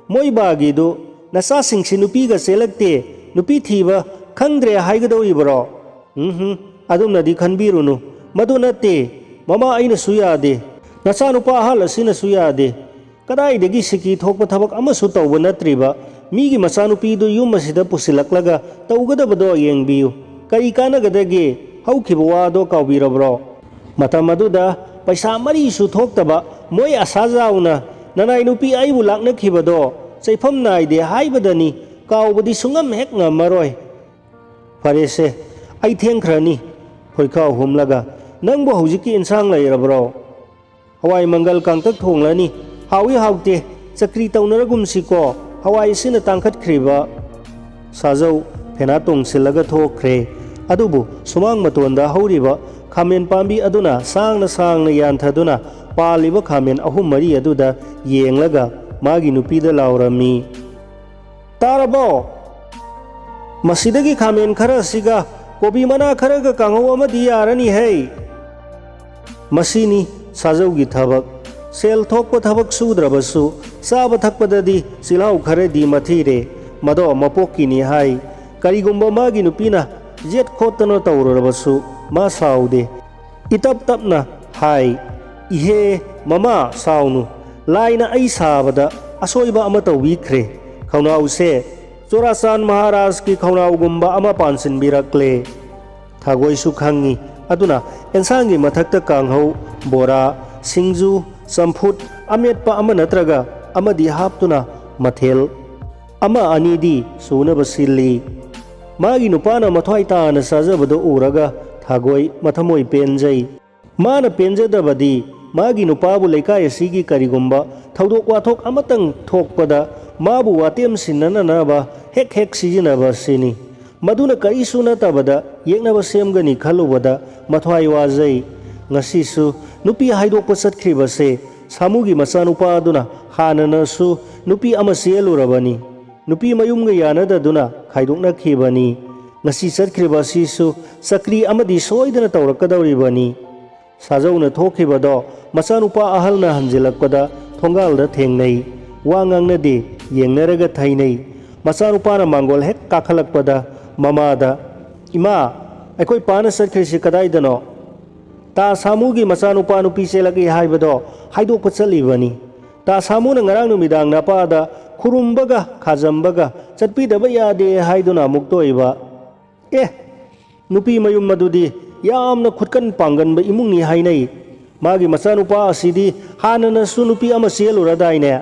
ꯃꯣꯏ ꯕꯥꯒꯤꯗꯨ ꯅꯆꯥꯁꯤꯡꯁꯤ ꯅꯨꯄꯤꯒ ꯆꯦꯜꯂꯛꯇꯦ, ꯅꯨꯄꯤ ꯊꯤꯕ ꯈꯪꯗ꯭ꯔꯦ ꯍꯥꯏꯒꯗꯧꯔꯤꯕꯔꯣ?" "ꯎꯝꯍꯨꯝ, ꯑꯗꯨꯝꯅꯗꯤ ꯈꯟꯕꯤꯔꯨꯅꯨ꯫ ꯃꯗꯨ ꯅꯠꯇꯦ, ꯃꯃꯥ, ꯑꯩꯅꯁꯨ ꯌꯥꯗꯦ꯫ ꯅꯆꯥꯅꯨꯄꯥ ꯑꯍꯜ ꯑꯁꯤꯅꯁꯨ ꯌꯥꯗꯦ꯫ ꯀꯗꯥꯏꯗꯒꯤ ꯁꯤꯀꯤ ꯊꯣꯛꯄ ꯊꯕꯛ ꯑꯃꯁꯨ ꯇꯧꯕ ꯅꯠꯇ꯭ꯔꯤꯕ ꯃꯤꯒꯤ ꯃꯆꯥꯅꯨꯄꯤꯗꯨ ꯌꯨꯝ ꯑꯁꯤꯗ ꯄꯨꯁꯤꯜꯂꯛꯂꯒ ꯇꯧꯒꯗꯕꯗꯣ ꯌꯦꯡꯕꯤꯌꯨ꯫ ꯀꯔꯤ ꯀꯥꯟꯅꯒꯗꯒꯦ? ꯍꯧꯈꯤꯕ ꯋꯥꯗꯣ ꯀꯥꯎꯕꯤꯔꯕ꯭ꯔꯣ? ꯃꯇꯝ ꯑꯗꯨꯗ ꯄꯩꯁꯥ ꯃꯔꯤꯁꯨ ꯊꯣꯛꯇꯕ ꯃꯣꯏ ꯑꯁꯥ ꯖꯥꯎꯅ ꯅꯅꯥꯏ ꯅꯨꯄꯤ ꯑꯩꯕꯨ ꯂꯥꯛꯅꯈꯤꯕꯗꯣ ꯆꯩꯐꯝ ꯅꯥꯏꯗꯦ ꯍꯥꯏꯕꯗꯅꯤ꯫ ꯀꯥꯎꯕꯗꯤ ꯁꯨꯡꯉꯝ ꯍꯦꯛ ꯉꯝꯃꯔꯣꯏ꯫ ꯐꯔꯦꯁꯦ, ꯑꯩ ꯊꯦꯡꯈ꯭ꯔꯅꯤ꯫ ꯐꯨꯔꯤꯈꯥꯎ ꯍꯨꯝꯂꯒ, "ꯅꯪꯕꯨ ꯍꯧꯖꯤꯛꯀꯤ ꯏꯟꯁꯥꯡ ꯂꯩꯔꯕ꯭ꯔꯣ? ꯍꯋꯥꯏ ꯃꯪꯒꯜ ꯀꯥꯡꯇꯛ ꯊꯣꯡꯂꯅꯤ꯫ ꯍꯥꯎꯏ ꯍꯥꯎꯇꯦ, ꯆꯀ꯭ꯔꯤ ꯇꯧꯅꯔꯒꯨꯝꯁꯤꯀꯣ, ꯍꯋꯥꯏ ꯑꯁꯤꯅ ꯇꯥꯡꯈꯠꯈ꯭ꯔꯤꯕ꯫" ꯁꯥꯖꯧ ꯐꯦꯅꯥ ꯇꯣꯡꯁꯤꯜꯂꯒ ꯊꯣꯛꯈ꯭ꯔꯦ꯫ ꯑꯗꯨꯕꯨ ꯁꯨꯃꯥꯡ ꯃꯇꯣꯟꯗ ꯍꯧꯔꯤꯕ ꯈꯥꯃꯦꯟ ꯄꯥꯝꯕꯤ ꯑꯗꯨꯅ ꯁꯥꯡꯅ ꯁꯥꯡꯅ ꯌꯥꯟꯊꯗꯨꯅ ꯄꯥꯜꯂꯤꯕ ꯈꯥꯃꯦꯟ ꯑꯍꯨꯝ ꯃꯔꯤ ꯑꯗꯨꯗ ꯌꯦꯡꯂꯒ ꯃꯥꯒꯤ ꯅꯨꯄꯤꯗ ꯂꯥꯎꯔꯝꯃꯤ, "ꯇꯥꯔꯕꯣ? ꯃꯁꯤꯗꯒꯤ ꯈꯥꯃꯦꯟ ꯈꯔ ꯑꯁꯤꯒ ꯀꯣꯕꯤ ꯃꯅꯥ ꯈꯔꯒ ꯀꯥꯡꯍꯧ ꯑꯃꯗꯤ ꯌꯥꯔꯅꯤ ꯍꯩ꯫" ꯃꯁꯤꯅꯤ ꯁꯥꯖꯧꯒꯤ ꯊꯕꯛ꯫ ꯁꯦꯜ ꯊꯣꯛꯄ ꯊꯕꯛ ꯁꯨꯗ꯭ꯔꯕꯁꯨ ꯆꯥꯕ ꯊꯛꯄꯗꯗꯤ ꯆꯤꯜꯍꯥꯎ ꯈꯔꯗꯤ ꯃꯊꯤꯔꯦ꯫ ꯃꯗꯣ ꯃꯄꯣꯛꯀꯤꯅꯤ ꯍꯥꯏ꯫ ꯀꯔꯤꯒꯨꯝꯕ ꯃꯥꯒꯤ ꯅꯨꯄꯤꯅ ꯌꯦꯠ ꯈꯣꯠꯇꯅ ꯇꯧꯔꯨꯔꯕꯁꯨ ꯃꯥ ꯁꯥꯎꯗꯦ꯫ ꯏꯇꯞ ꯇꯞꯅ ꯍꯥꯏ, "ꯏꯍꯦ, ꯃꯃꯥ, ꯁꯥꯎꯅꯨ꯫ ꯂꯥꯏꯅ ꯑꯩ ꯁꯥꯕꯗ ꯑꯁꯣꯏꯕ ꯑꯃ ꯇꯧꯕꯤꯈ꯭ꯔꯦ꯫ ꯈꯧꯅꯥꯎꯁꯦ ꯆꯨꯔꯥꯆꯥꯟ ꯃꯍꯥꯔꯥꯖꯀꯤ ꯈꯧꯅꯥꯎꯒꯨꯝꯕ ꯑꯃ ꯄꯥꯟꯁꯤꯟꯕꯤꯔꯛꯂꯦ꯫" ꯊꯥꯒꯣꯏꯁꯨ ꯈꯪꯉꯤ꯫ ꯑꯗꯨꯅ ꯑꯦꯟꯁꯥꯡꯒꯤ ꯃꯊꯛꯇ ꯀꯥꯡꯍꯧ, ꯕꯣꯔꯥ, ꯁꯤꯡꯖꯨ, ꯆꯝꯐꯨꯠ, ꯑꯃꯦꯠꯄ ꯑꯃ ꯅꯠꯇ꯭ꯔꯒ ꯑꯃꯗꯤ ꯍꯥꯞꯇꯨꯅ ꯃꯊꯦꯜ ꯑꯃ ꯑꯅꯤꯗꯤ ꯁꯨꯅꯕ ꯁꯤꯜꯂꯤ꯫ ꯃꯥꯒꯤ ꯅꯨꯄꯥꯅ ꯃꯊ꯭ꯋꯥꯏ ꯇꯥꯅ ꯆꯥꯖꯕꯗꯨ ꯎꯔꯒ ꯊꯥꯒꯣꯏ ꯃꯊꯃꯣꯏ ꯄꯦꯟꯖꯩ꯫ ꯃꯥꯅ ꯄꯦꯟꯖꯗꯕꯗꯤ ꯃꯥꯒꯤ ꯅꯨꯄꯥꯕꯨ ꯂꯩꯀꯥꯏ ꯑꯁꯤꯒꯤ ꯀꯔꯤꯒꯨꯝꯕ ꯊꯧꯗꯣꯛ ꯋꯥꯊꯣꯛ ꯑꯃꯇꯪ ꯊꯣꯛꯄꯗ ꯃꯥꯕꯨ ꯋꯥꯇꯦꯝ ꯁꯤꯟꯅꯅꯅꯕ ꯍꯦꯛ ꯍꯦꯛ ꯁꯤꯖꯤꯟꯅꯕ ꯑꯁꯤꯅꯤ꯫ ꯃꯗꯨꯅ ꯀꯔꯤꯁꯨ ꯅꯠꯇꯕꯗ ꯌꯦꯛꯅꯕ ꯁꯦꯝꯒꯅꯤ ꯈꯜꯂꯨꯕꯗ ꯃꯊ꯭ꯋꯥꯏ ꯋꯥꯖꯩ꯫ ꯉꯁꯤꯁꯨ ꯅꯨꯄꯤ ꯍꯥꯏꯗꯣꯛꯄ ꯆꯠꯈ꯭ꯔꯤꯕꯁꯦ ꯁꯥꯃꯨꯒꯤ ꯃꯆꯥꯅꯨꯄꯥ ꯑꯗꯨꯅ ꯍꯥꯟꯅꯅꯁꯨ ꯅꯨꯄꯤ ꯑꯃ ꯆꯦꯜꯂꯨꯔꯕꯅꯤ꯫ ꯅꯨꯄꯤ ꯃꯌꯨꯝꯒ ꯌꯥꯅꯗꯗꯨꯅ ꯈꯥꯏꯗꯣꯛꯅꯈꯤꯕꯅꯤ꯫ ꯉꯁꯤ ꯆꯠꯈ꯭ꯔꯤꯕ ꯑꯁꯤꯁꯨ ꯆꯀ꯭ꯔꯤ ꯑꯃꯗꯤ ꯁꯣꯏꯗꯅ ꯇꯧꯔꯛꯀꯗꯧꯔꯤꯕꯅꯤ꯫ ꯁꯥꯖꯧꯅ ꯊꯣꯛꯈꯤꯕꯗꯣ ꯃꯆꯥꯅꯨꯄꯥ ꯑꯍꯜꯅ ꯍꯟꯖꯤꯜꯂꯛꯄꯗ ꯊꯣꯡꯒꯥꯜꯗ ꯊꯦꯡꯅꯩ꯫ ꯋꯥ ꯉꯥꯡꯅꯗꯦ, ꯌꯦꯡꯅꯔꯒ ꯊꯩꯅꯩ꯫ ꯃꯆꯥꯅꯨꯄꯥꯅ ꯃꯥꯡꯒꯣꯜ ꯍꯦꯛ ꯀꯥꯈꯠꯂꯛꯄꯗ ꯃꯃꯥꯗ, "ꯏꯃꯥ, ꯑꯩꯈꯣꯏ ꯄꯥꯅ ꯆꯠꯈ꯭ꯔꯤꯁꯤ ꯀꯗꯥꯏꯗꯅꯣ?" ꯇꯥ ꯁꯥꯃꯨꯒꯤ ꯃꯆꯥꯅꯨꯄꯥ ꯅꯨꯄꯤ ꯆꯦꯜꯂꯛꯏ ꯍꯥꯏꯕꯗꯣ ꯍꯥꯏꯗꯣꯛꯄ ꯆꯠꯂꯤꯕꯅꯤ꯫ ꯇꯥ ꯁꯥꯃꯨꯅ ꯉꯔꯥꯡ ꯅꯨꯃꯤꯗꯥꯡ ꯅꯄꯥꯗ ꯈꯨꯔꯨꯝꯕꯒ ꯈꯥꯖꯝꯕꯒ ꯆꯠꯄꯤꯗꯕ ꯌꯥꯗꯦ ꯍꯥꯏꯗꯨꯅ ꯑꯃꯨꯛ ꯇꯣꯛꯏꯕ꯫ ꯑꯦ, ꯅꯨꯄꯤ ꯃꯌꯨꯝ ꯑꯗꯨꯗꯤ ꯌꯥꯝꯅ ꯈꯨꯠꯀꯟ ꯄꯥꯡꯒꯟꯕ ꯏꯃꯨꯡꯅꯤ ꯍꯥꯏꯅꯩ꯫ ꯃꯥꯒꯤ ꯃꯆꯥꯅꯨꯄꯥ ꯑꯁꯤꯗꯤ ꯍꯥꯟꯅꯅꯁꯨ ꯅꯨꯄꯤ ꯑꯃ ꯆꯦꯜꯂꯨꯔꯗꯥꯏꯅꯦ?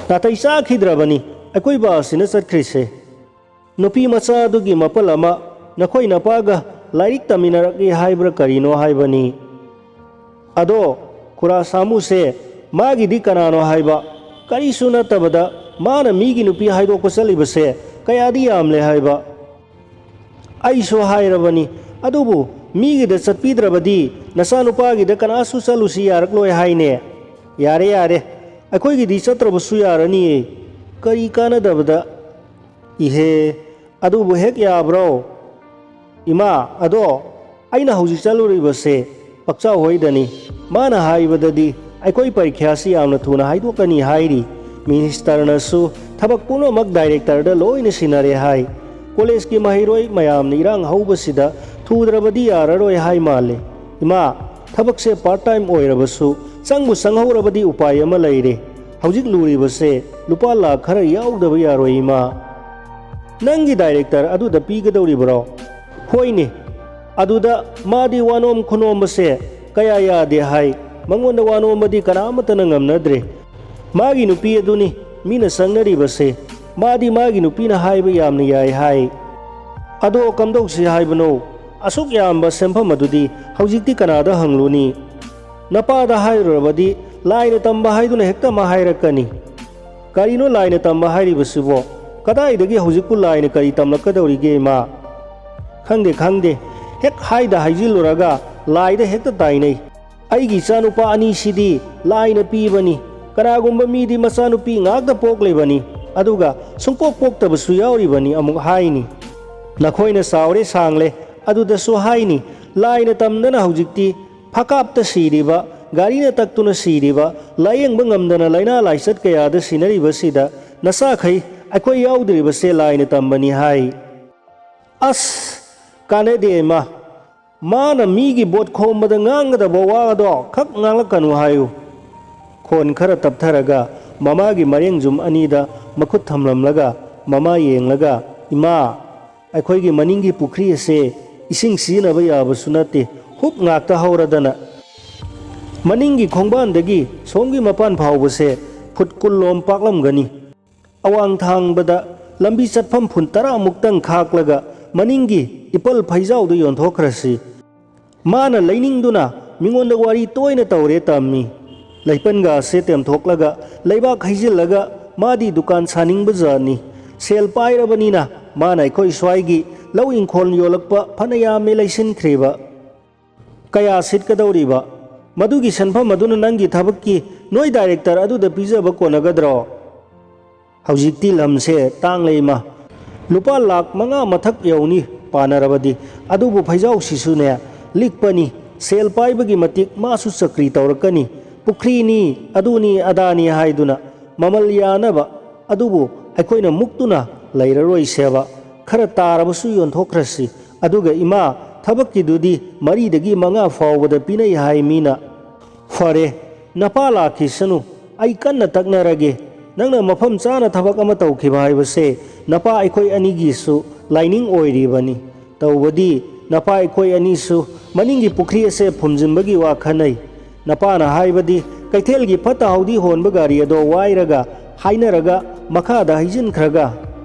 ꯅꯥꯇꯩ ꯆꯥꯈꯤꯗ꯭ꯔꯕꯅꯤ ꯑꯀꯣꯏꯕ ꯑꯁꯤꯅ ꯆꯠꯈ꯭ꯔꯤꯁꯦ꯫ ꯅꯨꯄꯤ ꯃꯆꯥ ꯑꯗꯨꯒꯤ ꯃꯄꯜ ꯑꯃ ꯅꯈꯣꯏ ꯅꯄꯥꯒ ꯂꯥꯏꯔꯤꯛ ꯇꯝꯃꯤꯟꯅꯔꯛꯏ ꯍꯥꯏꯕ꯭ꯔꯥ ꯀꯔꯤꯅꯣ ꯍꯥꯏꯕꯅꯤ꯫ ꯑꯗꯣ ꯈꯨꯔꯥ ꯁꯥꯃꯨꯁꯦ ꯃꯥꯒꯤꯗꯤ ꯀꯅꯥꯅꯣ ꯍꯥꯏꯕ? ꯀꯔꯤꯁꯨ ꯅꯠꯇꯕꯗ ꯃꯥꯅ ꯃꯤꯒꯤ ꯅꯨꯄꯤ ꯍꯥꯏꯗꯣꯛꯄ ꯆꯠꯂꯤꯕꯁꯦ ꯀꯌꯥꯗꯤ ꯌꯥꯝꯂꯦ ꯍꯥꯏꯕ? ꯑꯩꯁꯨ ꯍꯥꯏꯔꯕꯅꯤ, ꯑꯗꯨꯕꯨ ꯃꯤꯒꯤꯗ ꯆꯠꯄꯤꯗ꯭ꯔꯕꯗꯤ ꯅꯆꯥꯅꯨꯄꯥꯒꯤꯗ ꯀꯅꯥꯁꯨ ꯆꯠꯂꯨꯁꯤ ꯌꯥꯔꯛꯂꯣꯏ ꯍꯥꯏꯅꯦ꯫ ꯌꯥꯔꯦ, ꯌꯥꯔꯦ, ꯑꯩꯈꯣꯏꯒꯤꯗꯤ ꯆꯠꯇ꯭ꯔꯕꯁꯨ ꯌꯥꯔꯅꯤꯌꯦ꯫ ꯀꯔꯤ ꯀꯥꯟꯅꯗꯕꯗ? ꯏꯍꯦ, ꯑꯗꯨꯕꯨ ꯍꯦꯛ ꯌꯥꯕ꯭ꯔꯣ? ꯏꯃꯥ, ꯑꯗꯣ ꯑꯩꯅ ꯍꯧꯖꯤꯛ ꯆꯠꯂꯨꯔꯤꯕꯁꯦ ꯄꯛꯆꯥꯎ ꯍꯣꯏꯗꯅꯤ꯫ ꯃꯥꯅ ꯍꯥꯏꯕꯗꯗꯤ ꯑꯩꯈꯣꯏ ꯄꯔꯤꯈ꯭ꯌꯥꯁꯤ ꯌꯥꯝꯅ ꯊꯨꯅ ꯍꯥꯏꯗꯣꯛꯀꯅꯤ ꯍꯥꯏꯔꯤ꯫ ꯃꯤꯅꯤꯁꯇꯔꯅꯁꯨ ꯊꯕꯛ ꯄꯨꯝꯅꯃꯛ ꯗꯥꯏꯔꯦꯛꯇꯔꯗ ꯂꯣꯏꯅ ꯁꯤꯟꯅꯔꯦ ꯍꯥꯏ꯫ ꯀꯣꯂꯦꯖꯀꯤ ꯃꯍꯩꯔꯣꯏ ꯃꯌꯥꯝꯅ ꯏꯔꯥꯡ ꯍꯧꯕꯁꯤꯗ ꯊꯨꯗ꯭ꯔꯕꯗꯤ ꯌꯥꯔꯔꯣꯏ ꯍꯥꯏ ꯃꯥꯜꯂꯦ꯫ ꯏꯃꯥ, ꯊꯕꯛꯁꯦ ꯄꯥꯔꯠ ꯇꯥꯏꯝ ꯑꯣꯏꯔꯕꯁꯨ ꯆꯪꯕꯨ ꯆꯪꯍꯧꯔꯕꯗꯤ ꯎꯄꯥꯏ ꯑꯃ ꯂꯩꯔꯦ꯫ ꯍꯧꯖꯤꯛ ꯂꯨꯔꯤꯕꯁꯦ ꯂꯨꯄꯥ ꯂꯥꯛ ꯈꯔ ꯌꯥꯎꯗꯕ ꯌꯥꯔꯣꯏ, ꯏꯃꯥ꯫ ꯅꯪꯒꯤ ꯗꯥꯏꯔꯦꯛꯇꯔ ꯑꯗꯨꯗ ꯄꯤꯒꯗꯧꯔꯤꯕ꯭ꯔꯣ? ꯍꯣꯏꯅꯦ꯫ ꯑꯗꯨꯗ ꯃꯥꯗꯤ ꯋꯥꯅꯣꯝ ꯈꯨꯅꯣꯝꯕꯁꯦ ꯀꯌꯥ ꯌꯥꯗꯦ ꯍꯥꯏ꯫ ꯃꯉꯣꯟꯗ ꯋꯥꯅꯣꯝꯕꯗꯤ ꯀꯅꯥꯃꯠꯇꯅ ꯉꯝꯅꯗ꯭ꯔꯦ꯫ ꯃꯥꯒꯤ ꯅꯨꯄꯤ ꯑꯗꯨꯅꯤ ꯃꯤꯅ ꯆꯪꯅꯔꯤꯕꯁꯦ꯫ ꯃꯥꯗꯤ ꯃꯥꯒꯤ ꯅꯨꯄꯤꯅ ꯍꯥꯏꯕ ꯌꯥꯝꯅ ꯌꯥꯏ ꯍꯥꯏ꯫ ꯑꯗꯣ ꯀꯝꯗꯧꯁꯤ ꯍꯥꯏꯕꯅꯣ? ꯑꯁꯨꯛ ꯌꯥꯝꯕ ꯁꯦꯟꯐꯝ ꯑꯗꯨꯗꯤ ꯍꯧꯖꯤꯛꯇꯤ ꯀꯅꯥꯗ ꯍꯪꯂꯨꯅꯤ? ꯅꯄꯥꯗ ꯍꯥꯏꯔꯨꯔꯕꯗꯤ ꯂꯥꯏꯅ ꯇꯝꯕ ꯍꯥꯏꯗꯨꯅ ꯍꯦꯛꯇ ꯑꯃ ꯍꯥꯏꯔꯛꯀꯅꯤ꯫ ꯀꯔꯤꯅꯣ ꯂꯥꯏꯅ ꯇꯝꯕ ꯍꯥꯏꯔꯤꯕꯁꯤꯕꯣ? ꯀꯗꯥꯏꯗꯒꯤ ꯍꯧꯖꯤꯛꯄꯨ ꯂꯥꯏꯅ ꯀꯔꯤ ꯇꯝꯂꯛꯀꯗꯧꯔꯤꯒꯦ, ꯏꯃꯥ? ꯈꯪꯗꯦ, ꯈꯪꯗꯦ꯫ ꯍꯦꯛ ꯍꯥꯏꯗ ꯍꯥꯏꯖꯤꯜꯂꯨꯔꯒ ꯂꯥꯏꯗ ꯍꯦꯛꯇ ꯇꯥꯏꯅꯩ꯫ ꯑꯩꯒꯤ ꯏꯆꯥꯅꯨꯄꯥ ꯑꯅꯤꯁꯤꯗꯤ ꯂꯥꯏꯅ ꯄꯤꯕꯅꯤ꯫ ꯀꯅꯥꯒꯨꯝꯕ ꯃꯤꯗꯤ ꯃꯆꯥꯅꯨꯄꯤ ꯉꯥꯛꯇ ꯄꯣꯛꯂꯤꯕꯅꯤ, ꯑꯗꯨꯒ ꯁꯨꯡꯄꯣꯛ ꯄꯣꯛꯇꯕꯁꯨ ꯌꯥꯎꯔꯤꯕꯅꯤ ꯑꯃꯨꯛ ꯍꯥꯏꯅꯤ꯫ ꯅꯈꯣꯏꯅ ꯆꯥꯎꯔꯦ ꯁꯥꯡꯂꯦ ꯑꯗꯨꯗꯁꯨ ꯍꯥꯏꯅꯤ, ꯂꯥꯏꯅ ꯇꯝꯗꯅ ꯍꯧꯖꯤꯛꯇꯤ ꯐꯀꯥꯞꯇ ꯁꯤꯔꯤꯕ, ꯒꯥꯔꯤꯅ ꯇꯛꯇꯨꯅ ꯁꯤꯔꯤꯕ, ꯂꯥꯌꯦꯡꯕ ꯉꯝꯗꯅ ꯂꯥꯏꯅꯥ ꯂꯥꯏꯆꯠ ꯀꯌꯥꯗ ꯁꯤꯅꯔꯤꯕꯁꯤꯗ ꯅꯆꯥꯈꯩ ꯑꯩꯈꯣꯏ ꯌꯥꯎꯗ꯭ꯔꯤꯕꯁꯦ ꯂꯥꯏꯅ ꯇꯝꯕꯅꯤ ꯍꯥꯏ꯫ ꯑꯁ! ꯀꯥꯟꯅꯗꯦ ꯏꯃꯥ꯫ ꯃꯥꯅ ꯃꯤꯒꯤ ꯕꯣꯠ ꯈꯣꯝꯕꯗ ꯉꯥꯡꯒꯗꯕ ꯋꯥꯗꯣ ꯈꯛ ꯉꯥꯡꯂꯛꯀꯅꯨ ꯍꯥꯏꯌꯨ꯫ ꯈꯣꯟ ꯈꯔ ꯇꯞꯊꯔꯒ ꯃꯃꯥꯒꯤ ꯃꯔꯦꯡꯖꯨꯝ ꯑꯅꯤꯗ ꯃꯈꯨꯠ ꯊꯝꯂꯝꯂꯒ ꯃꯃꯥ ꯌꯦꯡꯂꯒ, "ꯏꯃꯥ, ꯑꯩꯈꯣꯏꯒꯤ ꯃꯅꯤꯡꯒꯤ ꯄꯨꯈ꯭ꯔꯤ ꯑꯁꯦ ꯏꯁꯤꯡ ꯁꯤꯖꯤꯟꯅꯕ ꯌꯥꯕꯁꯨ ꯅꯠꯇꯦ, ꯍꯨꯞ ꯉꯥꯛꯇ ꯍꯧꯔꯗꯅ꯫ ꯃꯅꯤꯡꯒꯤ ꯈꯣꯡꯕꯥꯟꯗꯒꯤ ꯁꯣꯝꯒꯤ ꯃꯄꯥꯟ ꯐꯥꯎꯕꯁꯦ ꯐꯨꯠ ꯀꯨꯟ ꯂꯣꯝ ꯄꯥꯛꯂꯝꯒꯅꯤ꯫ ꯑꯋꯥꯡ ꯊꯥꯡꯕꯗ ꯂꯝꯕꯤ ꯆꯠꯐꯝ ꯐꯨꯟ ꯇꯔꯥ ꯃꯨꯛꯇꯪ ꯈꯥꯛꯂꯒ ꯃꯅꯤꯡꯒꯤ ꯏꯄꯜ ꯐꯩꯖꯥꯎꯗꯨ ꯌꯣꯟꯊꯣꯛꯈ꯭ꯔꯁꯤ"꯫ ꯃꯥꯅ ꯂꯩꯅꯤꯡꯗꯨꯅ ꯃꯤꯉꯣꯟꯗ ꯋꯥꯔꯤ ꯇꯣꯏꯅ ꯇꯧꯔꯦ ꯇꯝꯃꯤ꯫ ꯂꯩꯄꯟꯒ ꯑꯁꯦ ꯇꯦꯝꯊꯣꯛꯂꯒ ꯂꯩꯕꯥꯛ ꯍꯩꯖꯤꯜꯂꯒ ꯃꯥꯗꯤ ꯗꯨꯀꯥꯟ ꯁꯥꯅꯤꯡꯕ ꯖꯥꯠꯅꯤ꯫ ꯁꯦꯜ ꯄꯥꯏꯔꯕꯅꯤꯅ ꯃꯥꯅ ꯑꯩꯈꯣꯏ ꯁ꯭ꯋꯥꯏꯒꯤ ꯂꯧ ꯏꯪꯈꯣꯜ ꯌꯣꯜꯂꯛꯄ ꯐꯅ ꯌꯥꯝꯃꯦ ꯂꯩꯁꯤꯟꯈ꯭ꯔꯤꯕ꯫ "ꯀꯌꯥ ꯁꯤꯠꯀꯗꯧꯔꯤꯕ? ꯃꯗꯨꯒꯤ ꯁꯦꯟꯐꯝ ꯑꯗꯨꯅ ꯅꯪꯒꯤ ꯊꯕꯛꯀꯤ ꯅꯣꯏ ꯗꯥꯏꯔꯦꯛꯇꯔ ꯑꯗꯨꯗ ꯄꯤꯖꯕ ꯀꯣꯟꯅꯒꯗ꯭ꯔꯣ?" "ꯍꯧꯖꯤꯛꯇꯤ ꯂꯝꯁꯦ ꯇꯥꯡꯂꯦ ꯏꯃꯥ꯫ ꯂꯨꯄꯥ ꯂꯥꯛ ꯃꯉꯥ ꯃꯊꯛ ꯌꯧꯅꯤ ꯄꯥꯅꯔꯕꯗꯤ꯫ ꯑꯗꯨꯕꯨ ꯐꯩꯖꯥꯎꯁꯤꯁꯨꯅꯦ ꯂꯤꯛꯄꯅꯤ꯫ ꯁꯦꯜ ꯄꯥꯏꯕꯒꯤ ꯃꯇꯤꯛ ꯃꯥꯁꯨ ꯆꯀ꯭ꯔꯤ ꯇꯧꯔꯛꯀꯅꯤ꯫ ꯄꯨꯈ꯭ꯔꯤꯅꯤ, ꯑꯗꯨꯅꯤ, ꯑꯗꯥꯅꯤ ꯍꯥꯏꯗꯨꯅ ꯃꯃꯜ ꯌꯥꯅꯕ꯫ ꯑꯗꯨꯕꯨ ꯑꯩꯈꯣꯏꯅ ꯃꯨꯛꯇꯨꯅ ꯂꯩꯔꯔꯣꯏꯁꯦꯕ꯫ ꯈꯔ ꯇꯥꯔꯕꯁꯨ ꯌꯣꯟꯊꯣꯛꯈ꯭ꯔꯁꯤ꯫ ꯑꯗꯨꯒ ꯏꯃꯥ, ꯊꯕꯛꯀꯤꯗꯨꯗꯤ ꯃꯔꯤꯗꯒꯤ ꯃꯉꯥ ꯐꯥꯎꯕꯗ ꯄꯤꯅꯩ ꯍꯥꯏ ꯃꯤꯅ"꯫ "ꯐꯔꯦ, ꯅꯄꯥ ꯂꯥꯛꯈꯤꯁꯅꯨ, ꯑꯩ ꯀꯟꯅ ꯇꯛꯅꯔꯒꯦ꯫ ꯅꯪꯅ ꯃꯐꯝ ꯆꯥꯅ ꯊꯕꯛ ꯑꯃ ꯇꯧꯈꯤꯕ ꯍꯥꯏꯕꯁꯦ ꯅꯄꯥ ꯑꯩꯈꯣꯏ ꯑꯅꯤꯒꯤꯁꯨ ꯂꯥꯏꯅꯤꯡ ꯑꯣꯏꯔꯤꯕꯅꯤ꯫ ꯇꯧꯕꯗꯤ ꯅꯄꯥ ꯑꯩꯈꯣꯏ ꯑꯅꯤꯁꯨ ꯃꯅꯤꯡꯒꯤ ꯄꯨꯈ꯭ꯔꯤ ꯑꯁꯦ ꯐꯨꯝꯖꯤꯟꯕꯒꯤ ꯋꯥ ꯈꯟꯅꯩ꯫ ꯅꯄꯥꯅ ꯍꯥꯏꯕꯗꯤ ꯀꯩꯊꯦꯜꯒꯤ ꯐꯠꯇ ꯍꯥꯎꯗꯤ ꯍꯣꯟꯕ ꯒꯥꯔꯤ ꯑꯗꯣ ꯋꯥꯏꯔꯒ ꯍꯥꯏꯅꯔꯒ ꯃꯈꯥꯗ ꯍꯩꯖꯤꯟꯈ꯭ꯔꯒ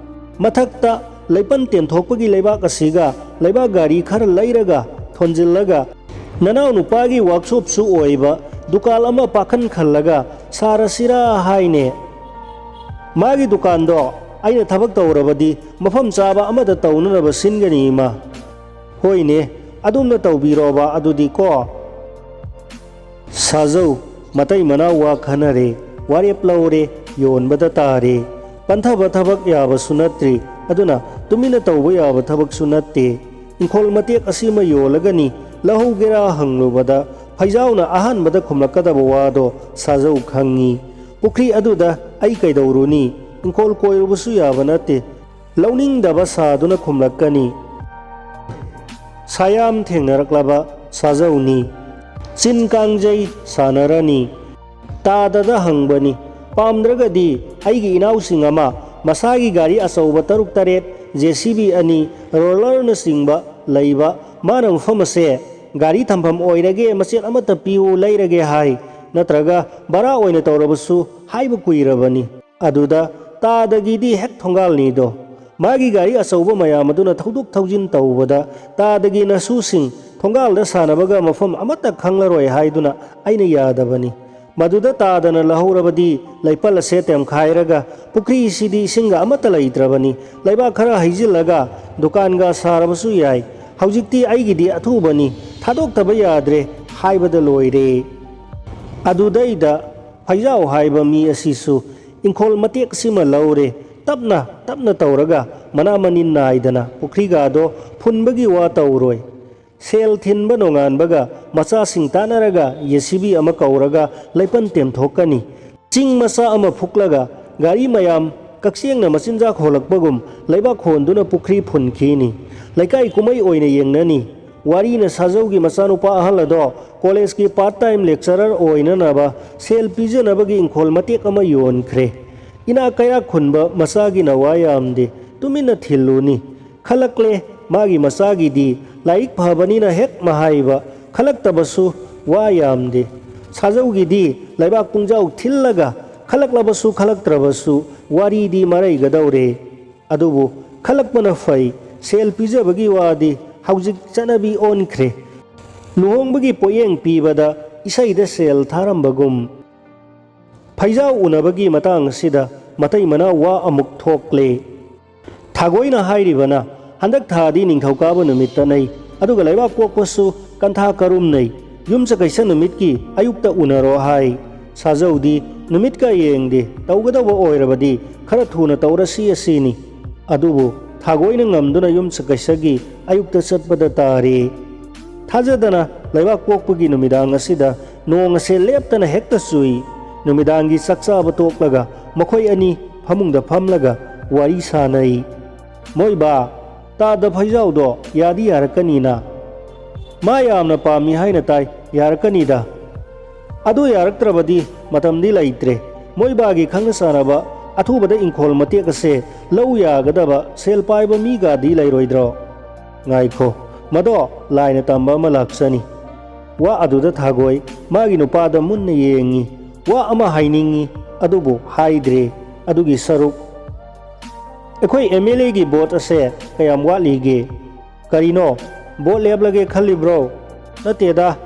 ꯃꯊꯛꯇ ꯂꯩꯄꯟ ꯇꯦꯝꯊꯣꯛꯄꯒꯤ ꯂꯩꯕꯥꯛ ꯑꯁꯤꯒ ꯂꯩꯕꯥꯛ ꯒꯥꯔꯤ ꯈꯔ ꯂꯩꯔꯒ ꯊꯣꯟꯖꯤꯜꯂꯒ ꯅꯅꯥꯎ ꯅꯨꯄꯥꯒꯤ ꯋꯥꯛꯁꯣꯞꯁꯨ ꯑꯣꯏꯕ ꯗꯨꯀꯥꯟ ꯑꯃ ꯄꯥꯈꯟ ꯈꯜꯂꯒ ꯁꯥꯔꯁꯤꯔꯥ ꯍꯥꯏꯅꯦ꯫ ꯃꯥꯒꯤ ꯗꯨꯀꯥꯟꯗꯣ ꯑꯩꯅ ꯊꯕꯛ ꯇꯧꯔꯕꯗꯤ ꯃꯐꯝ ꯆꯥꯕ ꯑꯃꯗ ꯇꯧꯅꯅꯕ ꯁꯤꯟꯒꯅꯤ ꯏꯃꯥ"꯫ "ꯍꯣꯏꯅꯦ, ꯑꯗꯨꯝꯅ ꯇꯧꯕꯤꯔꯣꯕ ꯑꯗꯨꯗꯤ ꯀꯣ"꯫ ꯁꯥꯖꯧ, ꯃꯇꯩ ꯃꯅꯥꯎ ꯋꯥ ꯈꯟꯅꯔꯦ, ꯋꯥꯔꯦꯞ ꯂꯧꯔꯦ, ꯌꯣꯟꯕꯗ ꯇꯥꯔꯦ꯫ ꯄꯟꯊꯕ ꯊꯕꯛ ꯌꯥꯕꯁꯨ ꯅꯠꯇ꯭ꯔꯤ, ꯑꯗꯨꯅ ꯇꯨꯃꯤꯟꯅ ꯇꯧꯕ ꯌꯥꯕ ꯊꯕꯛꯁꯨ ꯅꯠꯇꯦ꯫ ꯏꯪꯈꯣꯜ ꯃꯇꯦꯛ ꯑꯁꯤꯃ ꯌꯣꯜꯂꯒꯅꯤ ꯂꯧꯍꯧꯒꯦꯔꯥ ꯍꯪꯂꯨꯕꯗ ꯐꯩꯖꯥꯎꯅ ꯑꯍꯥꯟꯕꯗ ꯈꯨꯝꯂꯛꯀꯗꯕ ꯋꯥꯗꯣ ꯁꯥꯖꯧ ꯈꯪꯉꯤ꯫ "ꯄꯨꯈ꯭ꯔꯤ ꯑꯗꯨꯗ ꯑꯩ ꯀꯩꯗꯧꯔꯨꯅꯤ? ꯏꯪꯈꯣꯜ ꯀꯣꯏꯔꯨꯕꯁꯨ ꯌꯥꯕ ꯅꯠꯇꯦ"꯫ ꯂꯧꯅꯤꯡꯗꯕ ꯁꯥꯗꯨꯅ ꯈꯨꯝꯂꯛꯀꯅꯤ꯫ ꯁꯥꯌꯥꯝ ꯊꯦꯡꯅꯔꯛꯂꯕ ꯁꯥꯖꯧꯅꯤ꯫ ꯆꯤꯟ ꯀꯥꯡꯖꯩ ꯁꯥꯟꯅꯔꯅꯤ꯫ ꯇꯥꯗꯗ ꯍꯪꯕꯅꯤ, "ꯄꯥꯝꯗ꯭ꯔꯒꯗꯤ ꯑꯩꯒꯤ ꯏꯅꯥꯎꯁꯤꯡ ꯑꯃ ꯃꯁꯥꯒꯤ ꯒꯥꯔꯤ ꯑꯆꯧꯕ ꯇꯔꯨꯛ ꯇꯔꯦꯠ, ꯖꯦ ꯁꯤ ꯕꯤ ꯑꯅꯤ, ꯔꯣꯂꯔꯅꯆꯤꯡꯕ ꯂꯩꯕ, ꯃꯥꯅ ꯃꯐꯝ ꯑꯁꯦ ꯒꯥꯔꯤ ꯊꯝꯐꯝ ꯑꯣꯏꯔꯒꯦ, ꯃꯆꯦꯠ ꯑꯃꯠꯇ ꯄꯤꯌꯨ, ꯂꯩꯔꯒꯦ ꯍꯥꯏ, ꯅꯠꯇ꯭ꯔꯒ ꯚꯔꯥ ꯑꯣꯏꯅ ꯇꯧꯔꯕꯁꯨ ꯍꯥꯏꯕ ꯀꯨꯏꯔꯕꯅꯤ"꯫ ꯑꯗꯨꯗ ꯇꯥꯗꯒꯤꯗꯤ ꯍꯦꯛ ꯊꯣꯡꯒꯥꯜꯅꯤꯗꯣ꯫ ꯃꯥꯒꯤ ꯒꯥꯔꯤ ꯑꯆꯧꯕ ꯃꯌꯥꯝ ꯑꯗꯨꯅ ꯊꯧꯗꯣꯛ ꯊꯧꯖꯤꯟ ꯇꯧꯕꯗ ꯇꯥꯗꯒꯤ ꯅꯁꯨꯁꯤꯡ ꯊꯣꯡꯒꯥꯜꯗ ꯁꯥꯟꯅꯕꯒ ꯃꯐꯝ ꯑꯃꯠꯇ ꯈꯪꯂꯔꯣꯏ ꯍꯥꯏꯗꯨꯅ ꯑꯩꯅ ꯌꯥꯗꯕꯅꯤ꯫ ꯃꯗꯨꯗ ꯇꯥꯗꯅ ꯂꯧꯍꯧꯔꯕꯗꯤ ꯂꯩꯄꯜ ꯑꯁꯦ ꯇꯦꯝꯈꯥꯏꯔꯒ ꯄꯨꯈ꯭ꯔꯤꯁꯤꯗꯤ ꯏꯁꯤꯡꯒ ꯑꯃꯠꯇ ꯂꯩꯇ꯭ꯔꯕꯅꯤ꯫ ꯂꯩꯕꯥꯛ ꯈꯔ ꯍꯩꯖꯤꯜꯂꯒ ꯗꯨꯀꯥꯟꯒ ꯁꯥꯔꯕꯁꯨ ꯌꯥꯏ꯫ ꯍꯧꯖꯤꯛꯇꯤ ꯑꯩꯒꯤꯗꯤ ꯑꯊꯨꯕꯅꯤ, ꯊꯥꯗꯣꯛꯇꯕ ꯌꯥꯗ꯭ꯔꯦ ꯍꯥꯏꯕꯗ ꯂꯣꯏꯔꯦ꯫ ꯑꯗꯨꯗꯩꯗ ꯐꯩꯖꯥꯎ ꯍꯥꯏꯕ ꯃꯤ ꯑꯁꯤꯁꯨ ꯏꯪꯈꯣꯜ ꯃꯇꯦꯛꯁꯤꯃ ꯂꯧꯔꯦ꯫ ꯇꯞꯅ ꯇꯞꯅ ꯇꯧꯔꯒ ꯃꯅꯥ ꯃꯅꯤꯟ ꯅꯥꯏꯗꯅ ꯄꯨꯈ꯭ꯔꯤꯒꯥꯗꯣ ꯐꯨꯟꯕꯒꯤ ꯋꯥ ꯇꯧꯔꯣꯏ꯫ ꯁꯦꯜ ꯊꯤꯟꯕ ꯅꯣꯡꯉꯥꯟꯕꯒ ꯃꯆꯥꯁꯤꯡ ꯇꯥꯟꯅꯔꯒ ꯖꯦ ꯁꯤ ꯕꯤ ꯑꯃ ꯀꯧꯔꯒ ꯂꯩꯄꯟ ꯇꯦꯝꯊꯣꯛꯀꯅꯤ꯫ ꯆꯤꯡ ꯃꯆꯥ ꯑꯃ ꯐꯨꯛꯂꯒ ꯒꯥꯔꯤ ꯃꯌꯥꯝ ꯀꯛꯆꯦꯡꯅ ꯃꯆꯤꯟꯖꯥꯛ ꯍꯣꯜꯂꯛꯄꯒꯨꯝ ꯂꯩꯕꯥꯛ ꯍꯣꯟꯗꯨꯅ ꯄꯨꯈ꯭ꯔꯤ ꯐꯨꯟꯈꯤꯅꯤ꯫ ꯂꯩꯀꯥꯏ ꯀꯨꯝꯍꯩ ꯑꯣꯏꯅ ꯌꯦꯡꯅꯅꯤ꯫ ꯋꯥꯔꯤꯅ ꯁꯥꯖꯧꯒꯤ ꯃꯆꯥꯅꯨꯄꯥ ꯑꯍꯜ ꯑꯗꯣ ꯀꯣꯂꯦꯖꯀꯤ ꯄꯥꯔꯠ ꯇꯥꯏꯝ ꯂꯦꯛꯆꯔꯔ ꯑꯣꯏꯅꯅꯕ ꯁꯦꯜ ꯄꯤꯖꯅꯕꯒꯤ ꯏꯪꯈꯣꯜ ꯃꯇꯦꯛ ꯑꯃ ꯌꯣꯟꯈ꯭ꯔꯦ꯫ ꯏꯅꯥꯛ ꯀꯩꯔꯥꯛ ꯈꯨꯟꯕ ꯃꯆꯥꯒꯤꯅ ꯋꯥ ꯌꯥꯝꯗꯦ, ꯇꯨꯃꯤꯟꯅ ꯊꯤꯜꯂꯨꯅꯤ꯫ ꯈꯜꯂꯛꯂꯦ ꯃꯥꯒꯤ ꯃꯆꯥꯒꯤꯗꯤ, ꯂꯥꯏꯔꯤꯛ ꯐꯕꯅꯤꯅ ꯍꯦꯛ ꯃꯍꯥꯏꯕ, ꯈꯜꯂꯛꯇꯕꯁꯨ ꯋꯥ ꯌꯥꯝꯗꯦ꯫ ꯁꯥꯖꯧꯒꯤꯗꯤ ꯂꯩꯕꯥꯛ ꯄꯨꯡꯖꯥꯎ ꯊꯤꯜꯂꯒ ꯈꯜꯂꯛꯂꯕꯁꯨ ꯈꯜꯂꯛꯇ꯭ꯔꯕꯁꯨ ꯋꯥꯔꯤꯗꯤ ꯃꯔꯩꯒꯗꯧꯔꯦ꯫ ꯑꯗꯨꯕꯨ ꯈꯜꯂꯛꯄꯅ ꯐꯩ, ꯁꯦꯜ ꯄꯤꯖꯕꯒꯤ ꯋꯥꯗꯤ ꯍꯧꯖꯤꯛ ꯆꯠꯅꯕꯤ ꯑꯣꯟꯈ꯭ꯔꯦ꯫ ꯂꯨꯍꯣꯡꯕꯒꯤ ꯄꯣꯠꯌꯦꯡ ꯄꯤꯕꯗ ꯏꯁꯩꯗ ꯁꯦꯜ ꯊꯥꯔꯝꯕꯒꯨꯝ꯫ ꯐꯩꯖꯥꯎ ꯎꯅꯕꯒꯤ ꯃꯇꯥꯡ ꯑꯁꯤꯗ ꯃꯇꯩ ꯃꯅꯥꯎ ꯋꯥ ꯑꯃꯨꯛ ꯊꯣꯛꯂꯦ꯫ ꯊꯥꯒꯣꯏꯅ ꯍꯥꯏꯔꯤꯕꯅ, "ꯍꯟꯗꯛ ꯊꯥꯗꯤ ꯅꯤꯡꯊꯧꯀꯥꯕ ꯅꯨꯃꯤꯠꯇ ꯅꯩ, ꯑꯗꯨꯒ ꯂꯩꯕꯥꯛ ꯄꯣꯛꯄꯁꯨ ꯀꯟꯊꯥ ꯀꯔꯨꯝ ꯅꯩ, ꯌꯨꯝꯁꯀꯩꯁ ꯅꯨꯃꯤꯠꯀꯤ ꯑꯌꯨꯛꯇ ꯎꯅꯔꯣ" ꯍꯥꯏ꯫ ꯁꯥꯖꯧꯗꯤ ꯅꯨꯃꯤꯠꯀ ꯌꯦꯡꯗꯦ, ꯇꯧꯒꯗꯧꯕ ꯑꯣꯏꯔꯕꯗꯤ ꯈꯔ ꯊꯨꯅ ꯇꯧꯔꯁꯤ ꯑꯁꯤꯅꯤ꯫ ꯑꯗꯨꯕꯨ ꯊꯥꯒꯣꯏꯅ ꯉꯝꯗꯨꯅ ꯌꯨꯝꯁꯀꯩꯁꯒꯤ ꯑꯌꯨꯛꯇ ꯆꯠꯄꯗ ꯇꯥꯔꯦ꯫ ꯊꯥꯖꯗꯅ ꯂꯩꯕꯥꯛ ꯄꯣꯛꯄꯒꯤ ꯅꯨꯃꯤꯗꯥꯡ ꯑꯁꯤꯗ ꯅꯣꯡ ꯑꯁꯦ ꯂꯦꯞꯇꯅ ꯍꯦꯛꯇ ꯆꯨꯏ꯫ ꯅꯨꯃꯤꯗꯥꯡꯒꯤ ꯆꯥꯛ ꯆꯥꯕ ꯇꯣꯛꯂꯒ ꯃꯈꯣꯏ ꯑꯅꯤ ꯐꯃꯨꯡꯗ ꯐꯝꯂꯒ ꯋꯥꯔꯤ ꯁꯥꯅꯩ꯫ "ꯃꯣꯏ ꯕꯥ, ꯇꯥꯗ ꯐꯩꯖꯥꯎꯗꯣ ꯌꯥꯗꯤ ꯌꯥꯔꯛꯀꯅꯤꯅ꯫ ꯃꯥ ꯌꯥꯝꯅ ꯄꯥꯝꯃꯤ ꯍꯥꯏꯅ ꯇꯥꯏ꯫ ꯌꯥꯔꯛꯀꯅꯤꯗ꯫ ꯑꯗꯨ ꯌꯥꯔꯛꯇ꯭ꯔꯕꯗꯤ ꯃꯇꯝꯗꯤ ꯂꯩꯇ꯭ꯔꯦ꯫ ꯃꯣꯏꯕꯥꯒꯤ ꯈꯪꯅ ꯆꯥꯟꯅꯕ ꯑꯊꯨꯕꯗ ꯏꯪꯈꯣꯜ ꯃꯇꯦꯛ ꯑꯁꯦ ꯂꯧ ꯌꯥꯒꯗꯕ ꯁꯦꯜ ꯄꯥꯏꯕ ꯃꯤꯒꯗꯤ ꯂꯩꯔꯣꯏꯗ꯭ꯔꯣ? ꯉꯥꯏꯈꯣ, ꯃꯗꯣ ꯂꯥꯏꯅ ꯇꯝꯕ ꯑꯃ ꯂꯥꯛꯆꯅꯤ꯫ ꯋꯥ ꯑꯗꯨꯗ ꯊꯥꯒꯣꯏ ꯃꯥꯒꯤ ꯅꯨꯄꯥꯗ ꯃꯨꯟꯅ ꯌꯦꯡꯉꯤ꯫ ꯋꯥ ꯑꯃ ꯍꯥꯏꯅꯤꯡꯉꯤ, ꯑꯗꯨꯕꯨ ꯍꯥꯏꯗ꯭ꯔꯦ꯫ ꯑꯗꯨꯒꯤ ꯁꯔꯨꯛ, ꯑꯩꯈꯣꯏ ꯑꯦꯝ ꯑꯦꯜ ꯑꯦꯒꯤ ꯚꯣꯠ ꯑꯁꯦ ꯀꯌꯥꯝ ꯋꯥꯠꯂꯤꯒꯦ? ꯀꯔꯤꯅꯣ? ꯚꯣꯠ ꯂꯦꯞꯂꯒꯦ ꯈꯜꯂꯤꯕ꯭ꯔꯣ? ꯅꯠꯇꯦꯗ꯫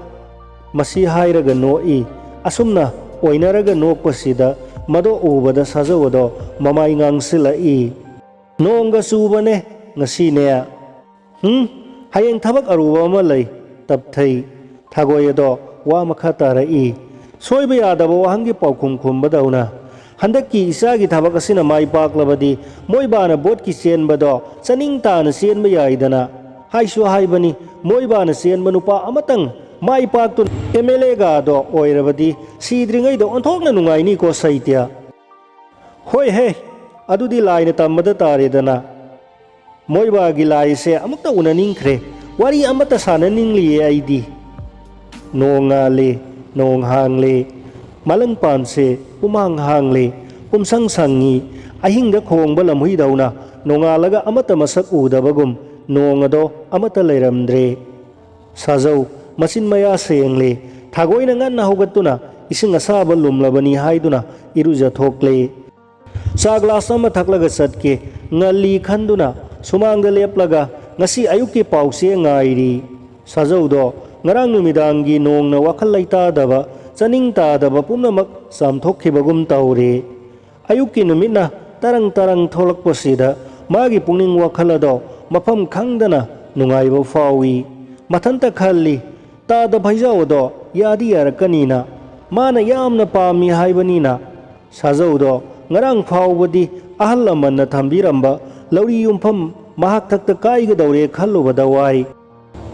ꯃꯁꯤ ꯍꯥꯏꯔꯒ ꯅꯣꯛꯏ꯫ ꯑꯁꯨꯝꯅ ꯑꯣꯏꯅꯔꯒ ꯅꯣꯛꯄꯁꯤꯗ ꯃꯗꯣ ꯎꯕꯗ ꯁꯥꯖꯧ ꯑꯗꯣ ꯃꯃꯥꯏ ꯉꯥꯡꯁꯤꯜꯂꯛꯏ꯫ ꯅꯣꯡꯒ ꯆꯨꯕꯅꯦ ꯉꯁꯤꯅꯦ꯫ ꯍꯨꯝ, ꯍꯌꯦꯡ ꯊꯕꯛ ꯑꯔꯨꯕ ꯑꯃ ꯂꯩ꯫ ꯇꯞꯊꯩ꯫ ꯊꯥꯒꯣꯏ ꯑꯗꯣ ꯋꯥ ꯃꯈꯥ ꯇꯥꯔꯛꯏ꯫ ꯁꯣꯏꯕ ꯌꯥꯗꯕ ꯋꯥꯍꯪꯒꯤ ꯄꯥꯎꯈꯨꯝ ꯈꯨꯝꯕꯗꯧꯅ꯫ ꯍꯟꯗꯛꯀꯤ ꯏꯆꯥꯒꯤ ꯊꯕꯛ ꯑꯁꯤꯅ ꯃꯥꯏ ꯄꯥꯛꯂꯕꯗꯤ ꯃꯣꯏꯕꯥꯅ ꯚꯣꯠꯀꯤ ꯆꯦꯟꯕꯗꯣ ꯆꯥꯅꯤꯡ ꯇꯥꯅ ꯆꯦꯟꯕ ꯌꯥꯏꯗꯅ꯫ ꯍꯥꯏꯁꯨ ꯍꯥꯏꯕꯅꯤ, ꯃꯣꯏꯕꯥꯅ ꯆꯦꯟꯕ ꯅꯨꯄꯥ ꯑꯃꯇꯪ ꯃꯥꯏ ꯄꯥꯛꯇꯨꯅ ꯑꯦꯝ ꯑꯦꯜ ꯑꯦꯒꯗꯣ ꯑꯣꯏꯔꯕꯗꯤ ꯁꯤꯗ꯭ꯔꯤꯉꯩꯗ ꯑꯣꯟꯊꯣꯛꯅ ꯅꯨꯡꯉꯥꯏꯅꯤꯀꯣ ꯁꯩꯇ꯭ꯌ꯫ ꯍꯣꯏ ꯍꯦ, ꯑꯗꯨꯗꯤ ꯂꯥꯏꯅ ꯇꯝꯕꯗ ꯇꯥꯔꯦꯗꯅ꯫ ꯃꯣꯏꯕꯥꯒꯤ ꯂꯥꯏꯁꯦ ꯑꯃꯨꯛꯇ ꯎꯅꯅꯤꯡꯈ꯭ꯔꯦ꯫ ꯋꯥꯔꯤ ꯑꯃꯠꯇ ꯁꯥꯟꯅꯅꯤꯡꯂꯤꯌꯦ ꯑꯩꯗꯤ꯫ ꯅꯣꯡ ꯉꯥꯜꯂꯦ, ꯅꯣꯡ ꯍꯥꯡꯂꯦ꯫ ꯃꯂꯪꯄꯥꯟꯁꯦ ꯄꯨꯝꯍꯥꯡ ꯍꯥꯡꯂꯦ, ꯄꯨꯝꯁꯪ ꯁꯪꯉꯤ꯫ ꯑꯍꯤꯡꯗ ꯈꯣꯡꯕ ꯂꯝꯍꯨꯏꯗꯧꯅ ꯅꯣꯡꯉꯥꯜꯂꯒ ꯑꯃꯠꯇ ꯃꯁꯛ ꯎꯗꯕꯒꯨꯝ ꯅꯣꯡ ꯑꯗꯣ ꯑꯃꯠꯇ ꯂꯩꯔꯝꯗ꯭ꯔꯦ꯫ ꯁꯥꯖꯧ ꯃꯆꯤꯟ ꯃꯌꯥ ꯁꯦꯡꯂꯦ꯫ ꯊꯥꯒꯣꯏꯅ ꯉꯟꯅ ꯍꯧꯒꯠꯇꯨꯅ ꯏꯁꯤꯡ ꯑꯁꯥꯕ ꯂꯨꯝꯂꯕꯅꯤ ꯍꯥꯏꯗꯨꯅ ꯏꯔꯨꯖꯊꯣꯛꯂꯦ꯫ ꯆꯥ ꯒ꯭ꯂꯥꯁ ꯑꯃ ꯊꯛꯂꯒ ꯆꯠꯀꯦ꯫ ꯉꯜꯂꯤ ꯈꯟꯗꯨꯅ ꯁꯨꯃꯥꯡꯗ ꯂꯦꯞꯂꯒ ꯉꯁꯤ ꯑꯌꯨꯛꯀꯤ ꯄꯥꯎꯆꯦ ꯉꯥꯏꯔꯤ꯫ ꯁꯥꯖꯧꯗꯣ ꯉꯔꯥꯡ ꯅꯨꯃꯤꯗꯥꯡꯒꯤ ꯅꯣꯡꯅ ꯋꯥꯈꯜ ꯂꯩꯇꯥꯗꯕ, ꯆꯥꯅꯤꯡ ꯇꯥꯗꯕ ꯄꯨꯝꯅꯃꯛ ꯆꯥꯝꯊꯣꯛꯈꯤꯕꯒꯨꯝ ꯇꯧꯔꯦ꯫ ꯑꯌꯨꯛꯀꯤ ꯅꯨꯃꯤꯠꯅ ꯇꯔꯪ ꯇꯔꯪ ꯊꯣꯛꯂꯛꯄꯁꯤꯗ ꯃꯥꯒꯤ ꯄꯨꯛꯅꯤꯡ ꯋꯥꯈꯜ ꯑꯗꯣ ꯃꯐꯝ ꯈꯪꯗꯅ ꯅꯨꯡꯉꯥꯏꯕ ꯐꯥꯎꯏ꯫ ꯃꯊꯟꯇ ꯈꯜꯂꯤ, ꯇꯥꯗ ꯐꯩꯖꯥꯎ ꯑꯗꯣ ꯌꯥꯗꯤ ꯌꯥꯔꯛꯀꯅꯤꯅ꯫ ꯃꯥꯅ ꯌꯥꯝꯅ ꯄꯥꯝꯃꯤ ꯍꯥꯏꯕꯅꯤꯅ꯫ ꯁꯥꯖꯧꯗꯣ ꯉꯔꯥꯡ ꯐꯥꯎꯕꯗꯤ ꯑꯍꯜ ꯂꯃꯟꯅ ꯊꯝꯕꯤꯔꯝꯕ ꯂꯧꯔꯤ ꯌꯨꯝꯐꯝ ꯃꯍꯥꯛ ꯊꯛꯇ ꯀꯥꯏꯒꯗꯧꯔꯦ ꯈꯜꯂꯨꯕꯗ ꯋꯥꯏ꯫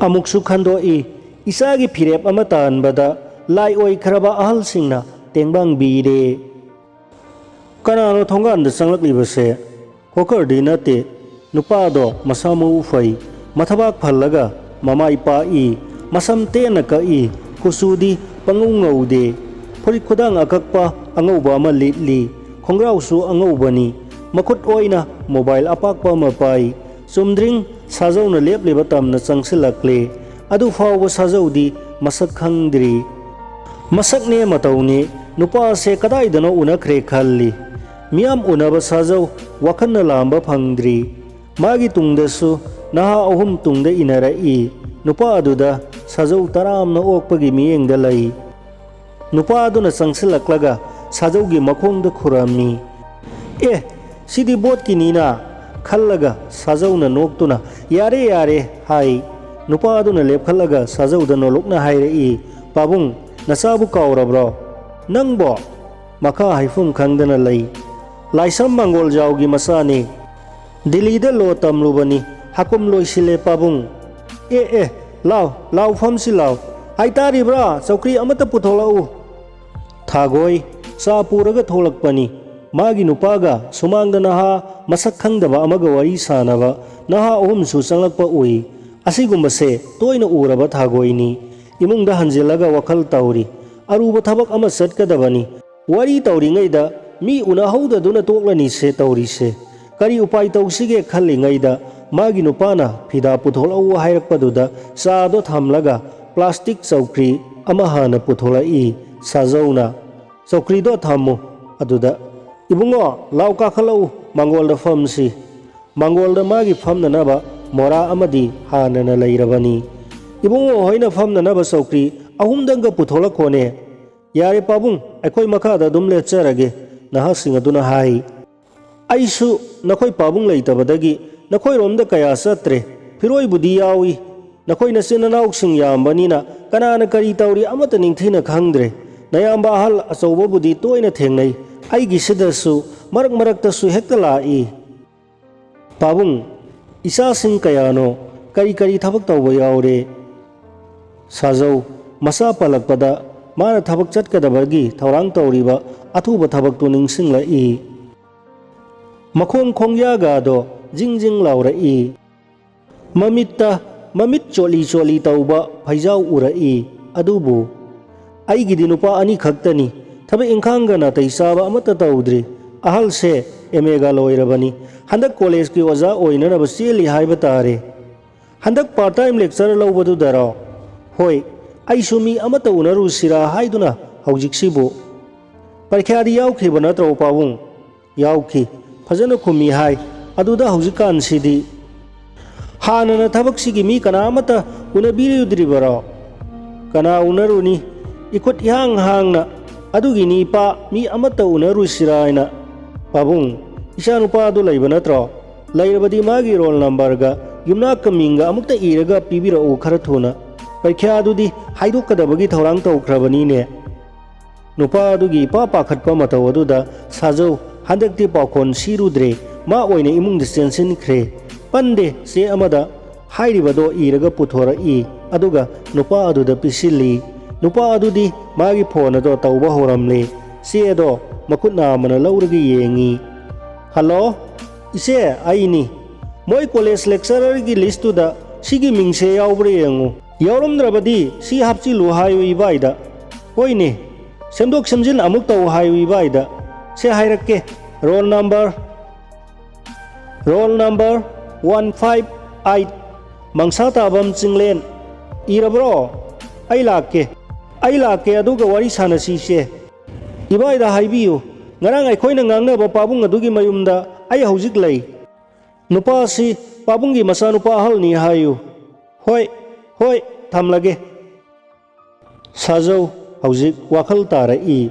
ꯑꯃꯨꯛꯁꯨ ꯈꯟꯗꯣꯛꯏ, ꯏꯆꯥꯒꯤ ꯐꯤꯔꯦꯞ ꯑꯃ ꯇꯥꯍꯟꯕꯗ ꯂꯥꯏ ꯑꯣꯏꯈ꯭ꯔꯕ ꯑꯍꯜꯁꯤꯡꯅ ꯇꯦꯡꯕꯥꯡꯕꯤꯔꯦ꯫ ꯀꯅꯥꯅꯣ ꯊꯣꯡꯒꯥꯟꯗ ꯆꯪꯂꯛꯂꯤꯕꯁꯦ? ꯍꯣꯀꯔꯗꯤ ꯅꯠꯇꯦ꯫ ꯅꯨꯄꯥꯗꯣ ꯃꯁꯥ ꯃꯎ ꯐꯩ, ꯃꯊꯕꯥꯛ ꯐꯜꯂꯒ ꯃꯃꯥꯏ ꯄꯥꯛꯏ, ꯃꯁꯝ ꯇꯦꯟꯅ ꯀꯛꯏ, ꯀꯨꯆꯨꯗꯤ ꯄꯪꯉꯧ ꯉꯧꯗꯦ꯫ ꯐꯨꯔꯤꯠ ꯈꯨꯗꯥꯡ ꯑꯀꯛꯄ ꯑꯉꯧꯕ ꯑꯃ ꯂꯤꯠꯂꯤ, ꯈꯣꯡꯒ꯭ꯔꯥꯎꯁꯨ ꯑꯉꯧꯕꯅꯤ꯫ ꯃꯈꯨꯠ ꯑꯣꯏꯅ ꯃꯣꯕꯥꯏꯜ ꯑꯄꯥꯛꯄ ꯑꯃ ꯄꯥꯏ꯫ ꯆꯨꯝꯗ꯭ꯔꯤꯡ ꯁꯥꯖꯧꯅ ꯂꯦꯞꯂꯤꯕ ꯇꯝꯅ ꯆꯪꯁꯤꯜꯂꯛꯂꯦ꯫ ꯑꯗꯨ ꯐꯥꯎꯕ ꯁꯥꯖꯧꯗꯤ ꯃꯁꯛ ꯈꯪꯗ꯭ꯔꯤ꯫ ꯃꯁꯛꯅꯦ ꯃꯇꯧꯅꯦ, ꯅꯨꯄꯥꯁꯦ ꯀꯗꯥꯏꯗꯅꯣ ꯎꯅꯈ꯭ꯔꯦ ꯈꯜꯂꯤ꯫ ꯃꯤꯌꯥꯝ ꯎꯅꯕ ꯁꯥꯖꯧ ꯋꯥꯈꯜꯅ ꯂꯥꯝꯕ ꯐꯪꯗ꯭ꯔꯤ꯫ ꯃꯥꯒꯤ ꯇꯨꯡꯗꯁꯨ ꯅꯍꯥ ꯑꯍꯨꯝ ꯇꯨꯡꯗ ꯏꯟꯅꯔꯛꯏ꯫ ꯅꯨꯄꯥ ꯑꯗꯨꯗ ꯁꯥꯖꯧ ꯇꯔꯥꯝꯅ ꯑꯣꯛꯄꯒꯤ ꯃꯤꯠꯌꯦꯡꯗ ꯂꯩ꯫ ꯅꯨꯄꯥ ꯑꯗꯨꯅ ꯆꯪꯁꯤꯜꯂꯛꯂꯒ ꯁꯥꯖꯧꯒꯤ ꯃꯈꯣꯡꯗ ꯈꯨꯔꯝꯃꯤ꯫ "ꯑꯦ, ꯁꯤꯗꯤ ꯕꯣꯠꯀꯤꯅꯤꯅ" ꯈꯜꯂꯒ ꯁꯥꯖꯧꯅ ꯅꯣꯛꯇꯨꯅ "ꯌꯥꯔꯦ, ꯌꯥꯔꯦ" ꯍꯥꯏ꯫ ꯅꯨꯄꯥ ꯑꯗꯨꯅ ꯂꯦꯞꯈꯠꯂꯒ ꯁꯥꯖꯧꯗ ꯅꯣꯂꯨꯛꯅ ꯍꯥꯏꯔꯛꯏ, "ꯄꯥꯕꯨꯡ, ꯅꯆꯥꯕꯨ ꯀꯥꯎꯔꯕ꯭ꯔꯣ? ꯅꯪꯕꯣ?" ꯃꯈꯥ ꯍꯥꯏꯐꯝ ꯈꯪꯗꯅ ꯂꯩ꯫ "ꯂꯥꯏꯁ꯭ꯔꯝ ꯃꯥꯡꯒꯣꯜꯖꯥꯎꯒꯤ ꯃꯆꯥꯅꯤ꯫ ꯗꯤꯜꯂꯤꯗ ꯂꯣ ꯇꯝꯂꯨꯕꯅꯤ꯫ ꯍꯥꯀꯨꯝ ꯂꯣꯏꯁꯤꯜꯂꯦ ꯄꯥꯕꯨꯡ꯫ ꯑꯦ, ꯑꯦ, ꯂꯥꯎ, ꯂꯥꯎ, ꯐꯝꯁꯤ ꯂꯥꯎ꯫ ꯍꯥꯏꯇꯥꯔꯤꯕ꯭ꯔꯥ? ꯆꯧꯀ꯭ꯔꯤ ꯑꯃꯠꯇ ꯄꯨꯊꯣꯛꯂꯛꯎ꯫" ꯊꯥꯒꯣꯏ, ꯆꯥ ꯄꯨꯔꯒ ꯊꯣꯛꯂꯛꯄꯅꯤ꯫ ꯃꯥꯒꯤ ꯅꯨꯄꯥꯒ ꯁꯨꯃꯥꯡꯗ ꯅꯍꯥ ꯃꯁꯛ ꯈꯪꯗꯕ ꯑꯃꯒ ꯋꯥꯔꯤ ꯁꯥꯅꯕ ꯅꯍꯥ ꯑꯍꯨꯝꯁꯨ ꯆꯪꯂꯛꯄ ꯎꯏ꯫ ꯑꯁꯤꯒꯨꯝꯕꯁꯦ ꯇꯣꯏꯅ ꯎꯔꯕ ꯊꯥꯒꯣꯏꯅꯤ꯫ ꯏꯃꯨꯡꯗ ꯍꯟꯖꯤꯜꯂꯒ ꯋꯥꯈꯜ ꯇꯧꯔꯤ꯫ ꯑꯔꯨꯕ ꯊꯕꯛ ꯑꯃ ꯆꯠꯀꯗꯕꯅꯤ꯫ ꯋꯥꯔꯤ ꯇꯧꯔꯤꯉꯩꯗ ꯃꯤ ꯎꯅꯍꯧꯗꯗꯨꯅ ꯇꯣꯛꯂꯅꯤꯁꯦ ꯇꯧꯔꯤꯁꯦ꯫ ꯀꯔꯤ ꯎꯄꯥꯏ ꯇꯧꯁꯤꯒꯦ ꯈꯜꯂꯤꯉꯩꯗ ꯃꯥꯒꯤ ꯅꯨꯄꯥꯅ ꯐꯤꯗꯥ ꯄꯨꯊꯣꯛꯂꯛꯎ ꯍꯥꯏꯔꯛꯄꯗꯨꯗ ꯆꯥꯗꯣ ꯊꯝꯂꯒ ꯄ꯭ꯂꯥꯁꯇꯤꯛ ꯆꯧꯀ꯭ꯔꯤ ꯑꯃ ꯍꯥꯟꯅ ꯄꯨꯊꯣꯛꯂꯛꯏ꯫ ꯁꯥꯖꯧꯅ, "ꯆꯧꯀ꯭ꯔꯤꯗꯣ ꯊꯝꯃꯨ ꯑꯗꯨꯗ꯫ ꯏꯕꯨꯡꯉꯣ, ꯂꯥꯎ ꯀꯥꯈꯠꯂꯛꯎ, ꯃꯥꯡꯒꯣꯜꯗ ꯐꯝꯁꯤ꯫" ꯃꯥꯡꯒꯣꯜꯗ ꯃꯥꯒꯤ ꯐꯝꯅꯅꯕ ꯃꯣꯔꯥ ꯑꯃꯗꯤ ꯍꯥꯟꯅꯅ ꯂꯩꯔꯕꯅꯤ꯫ "ꯏꯕꯨꯡꯉꯣ ꯍꯣꯏꯅ ꯐꯝꯅꯅꯕ ꯆꯧꯀ꯭ꯔꯤ ꯑꯍꯨꯝꯗꯪꯒ ꯄꯨꯊꯣꯛꯂꯛꯈꯣꯅꯦ꯫" "ꯌꯥꯔꯦ ꯄꯥꯕꯨꯡ, ꯑꯩꯈꯣꯏ ꯃꯈꯥꯗ ꯑꯗꯨꯝ ꯂꯦꯞꯆꯔꯒꯦ꯫" ꯅꯍꯥꯁꯤꯡ ꯑꯗꯨꯅ ꯍꯥꯏ꯫ "ꯑꯩꯁꯨ ꯅꯈꯣꯏ ꯄꯥꯕꯨꯡ ꯂꯩꯇꯕꯗꯒꯤ ꯅꯈꯣꯏꯔꯣꯝꯗ ꯀꯌꯥ ꯆꯠꯇ꯭ꯔꯦ꯫ ꯐꯤꯔꯣꯏꯕꯨꯗꯤ ꯌꯥꯎꯏ꯫ ꯅꯈꯣꯏ ꯅꯆꯤꯟ ꯅꯅꯥꯎꯁꯤꯡ ꯌꯥꯝꯕꯅꯤꯅ ꯀꯅꯥꯅ ꯀꯔꯤ ꯇꯧꯔꯤ ꯑꯃꯠꯇ ꯅꯤꯡꯊꯤꯅ ꯈꯪꯗ꯭ꯔꯦ꯫ ꯅꯌꯥꯝꯕ ꯑꯍꯜ ꯑꯆꯧꯕꯕꯨꯗꯤ ꯇꯣꯏꯅ ꯊꯦꯡꯅꯩ꯫ ꯑꯩꯒꯤꯁꯤꯗꯁꯨ ꯃꯔꯛ ꯃꯔꯛꯇꯁꯨ ꯍꯦꯛꯇ ꯂꯥꯛꯏ꯫" "ꯄꯥꯕꯨꯡ, ꯏꯆꯥꯁꯤꯡ ꯀꯌꯥꯅꯣ? ꯀꯔꯤ ꯀꯔꯤ ꯊꯕꯛ ꯇꯧꯕ ꯌꯥꯎꯔꯦ?" ꯁꯥꯖꯧ, ꯃꯆꯥ ꯄꯜꯂꯛꯄꯗ ꯃꯥꯅ ꯊꯕꯛ ꯆꯠꯀꯗꯕꯒꯤ ꯊꯧꯔꯥꯡ ꯇꯧꯔꯤꯕ ꯑꯊꯨꯕ ꯊꯕꯛꯇꯨ ꯅꯤꯡꯁꯤꯡꯂꯛꯏ꯫ "ꯃꯈꯣꯡ ꯈꯣꯡꯌꯥꯒꯗꯣ ꯖꯤꯡ ꯖꯤꯡ ꯂꯥꯎꯔꯛꯏ꯫ ꯃꯃꯤꯠꯇ ꯃꯃꯤꯠ ꯆꯣꯠꯂꯤ ꯆꯣꯠꯂꯤ ꯇꯧꯕ ꯐꯩꯖꯥꯎ ꯎꯔꯛꯏ꯫ ꯑꯗꯨꯕꯨ ꯑꯩꯒꯤꯗꯤ ꯅꯨꯄꯥ ꯑꯅꯤꯈꯛꯇꯅꯤ꯫ ꯊꯕꯛ ꯏꯪꯈꯥꯡꯒ ꯅꯥꯇꯩ ꯆꯥꯕ ꯑꯃꯠꯇ ꯇꯧꯗ꯭ꯔꯤ꯫ ꯑꯍꯜꯁꯦ ꯑꯦꯝ ꯑꯦꯒ ꯂꯣꯏꯔꯕꯅꯤ꯫ ꯍꯟꯗꯛ ꯀꯣꯂꯦꯖꯀꯤ ꯑꯣꯖꯥ ꯑꯣꯏꯅꯅꯕ ꯆꯦꯜꯂꯤ ꯍꯥꯏꯕ ꯇꯥꯔꯦ꯫ ꯍꯟꯗꯛ ꯄꯥꯔꯠ ꯇꯥꯏꯝ ꯂꯦꯛꯆꯔ ꯂꯧꯕꯗꯨꯗꯔꯣ? ꯍꯣꯏ, ꯑꯩꯁꯨ ꯃꯤ ꯑꯃꯠꯇ ꯎꯅꯔꯨꯁꯤꯔꯥ ꯍꯥꯏꯗꯨꯅ ꯍꯧꯖꯤꯛꯁꯤꯕꯨ꯫ ꯄꯔꯤꯈ꯭ꯌꯥꯗꯤ ꯌꯥꯎꯈꯤꯕ ꯅꯠꯇ꯭ꯔꯣ ꯄꯥꯕꯨꯡ? ꯌꯥꯎꯈꯤ꯫ ꯐꯖꯅ ꯈꯨꯝꯃꯤ ꯍꯥꯏ꯫ ꯑꯗꯨꯗ ꯍꯧꯖꯤꯛꯀꯥꯟꯁꯤꯗꯤ ꯍꯥꯟꯅꯅ ꯊꯕꯛꯁꯤꯒꯤ ꯃꯤ ꯀꯅꯥ ꯑꯃꯠꯇ ꯎꯅꯕꯤꯔꯨꯗ꯭ꯔꯤꯕꯔꯣ? ꯀꯅꯥ ꯎꯅꯔꯨꯅꯤ? ꯏꯈꯨꯠ ꯏꯍꯥꯡ ꯍꯥꯡꯅ꯫ ꯑꯗꯨꯒꯤꯅꯤ ꯏꯄꯥ, ꯃꯤ ꯑꯃꯠꯇ ꯎꯅꯔꯨꯁꯤꯔꯥ ꯍꯥꯏꯅ꯫ ꯄꯥꯕꯨꯡ, ꯏꯆꯥꯅꯨꯄꯥ ꯑꯗꯨ ꯂꯩꯕ ꯅꯠꯇ꯭ꯔꯣ? ꯂꯩꯔꯕꯗꯤ ꯃꯥꯒꯤ ꯔꯣꯜ ꯅꯝꯕꯔꯒ ꯌꯨꯝꯅꯥꯛꯀ ꯃꯤꯡꯒ ꯑꯃꯨꯛꯇ ꯏꯔꯒ ꯄꯤꯕꯤꯔꯛꯎ ꯈꯔ ꯊꯨꯅ꯫ ꯄꯔꯤꯈ꯭ꯌꯥꯗꯨꯗꯤ ꯍꯥꯏꯗꯣꯛꯀꯗꯕꯒꯤ ꯊꯧꯔꯥꯡ ꯇꯧꯈ꯭ꯔꯕꯅꯤꯅꯦ꯫ ꯅꯨꯄꯥ ꯑꯗꯨꯒꯤ ꯏꯄꯥ ꯄꯥꯈꯠꯄ ꯃꯇꯧ ꯑꯗꯨꯗ ꯁꯥꯖꯧ ꯍꯟꯗꯛꯇꯤ ꯄꯥꯎꯈꯣꯟ ꯁꯤꯔꯨꯗ꯭ꯔꯦ꯫ ꯃꯥ ꯑꯣꯏꯅ ꯏꯃꯨꯡꯗ ꯆꯦꯟꯁꯤꯟꯈ꯭ꯔꯦ꯫ ꯄꯟꯗꯦ ꯆꯦ ꯑꯃꯗ ꯍꯥꯏꯔꯤꯕꯗꯣ ꯏꯔꯒ ꯄꯨꯊꯣꯔꯛꯏ꯫ ꯑꯗꯨꯒ ꯅꯨꯄꯥ ꯑꯗꯨꯗ ꯄꯤꯁꯤꯜꯂꯤ꯫ ꯅꯨꯄꯥ ꯑꯗꯨꯗꯤ ꯃꯥꯒꯤ ꯐꯣꯟ ꯑꯗꯣ ꯇꯧꯕ ꯍꯧꯔꯝꯂꯦ꯫ ꯆꯦ ꯑꯗꯣ ꯃꯈꯨꯠ ꯅꯥꯝꯃꯅ ꯂꯧꯔꯒ ꯌꯦꯡꯉꯤ꯫ "ꯍꯜꯂꯣ, ꯏꯆꯦ, ꯑꯩꯅꯤ꯫ ꯃꯣꯏ ꯀꯣꯂꯦꯖ ꯂꯦꯛꯆꯔꯔꯒꯤ ꯂꯤꯁꯇꯨꯗ ꯁꯤꯒꯤ ꯃꯤꯡꯁꯦ ꯌꯥꯎꯕ꯭ꯔꯥ ꯌꯦꯡꯉꯨ꯫ ꯌꯥꯎꯔꯝꯗ꯭ꯔꯕꯗꯤ ꯁꯤ ꯍꯥꯞꯆꯤꯜꯂꯨ ꯍꯥꯏꯌꯨ ꯏꯕꯥꯏꯗ꯫ ꯍꯣꯏꯅꯦ, ꯁꯦꯝꯗꯣꯛ ꯁꯦꯝꯖꯤꯟ ꯑꯃꯨꯛ ꯇꯧ ꯍꯥꯏꯌꯨ ꯏꯕꯥꯏꯗ꯫ ꯁꯦ ꯍꯥꯏꯔꯛꯀꯦ, roll number, roll number one five eight, ꯃꯪꯁꯥ ꯇꯥꯕꯝ ꯆꯤꯡꯂꯦꯟ꯫ ꯏꯔꯕ꯭ꯔꯣ? ꯑꯩ ꯂꯥꯛꯀꯦ, ꯑꯩ ꯂꯥꯛꯀꯦ, ꯑꯗꯨꯒ ꯋꯥꯔꯤ ꯁꯥꯟꯅꯁꯤꯁꯦ꯫ ꯏꯕꯥꯏꯗ ꯍꯥꯏꯕꯤꯌꯨ, ꯉꯔꯥꯡ ꯑꯩꯈꯣꯏꯅ ꯉꯥꯡꯅꯕ ꯄꯥꯕꯨꯡ ꯑꯗꯨꯒꯤ ꯃꯌꯨꯝꯗ ꯑꯩ ꯍꯧꯖꯤꯛ ꯂꯩ꯫ ꯅꯨꯄꯥ ꯑꯁꯤ ꯄꯥꯕꯨꯡꯒꯤ ꯃꯆꯥꯅꯨꯄꯥ ꯑꯍꯜꯅꯤ ꯍꯥꯏꯌꯨ꯫ ꯍꯣꯏ, ꯍꯣꯏ, ꯊꯝꯂꯒꯦ꯫" ꯁꯥꯖꯧ ꯍꯧꯖꯤꯛ ꯋꯥꯈꯜ ꯇꯥꯔꯛꯏ꯫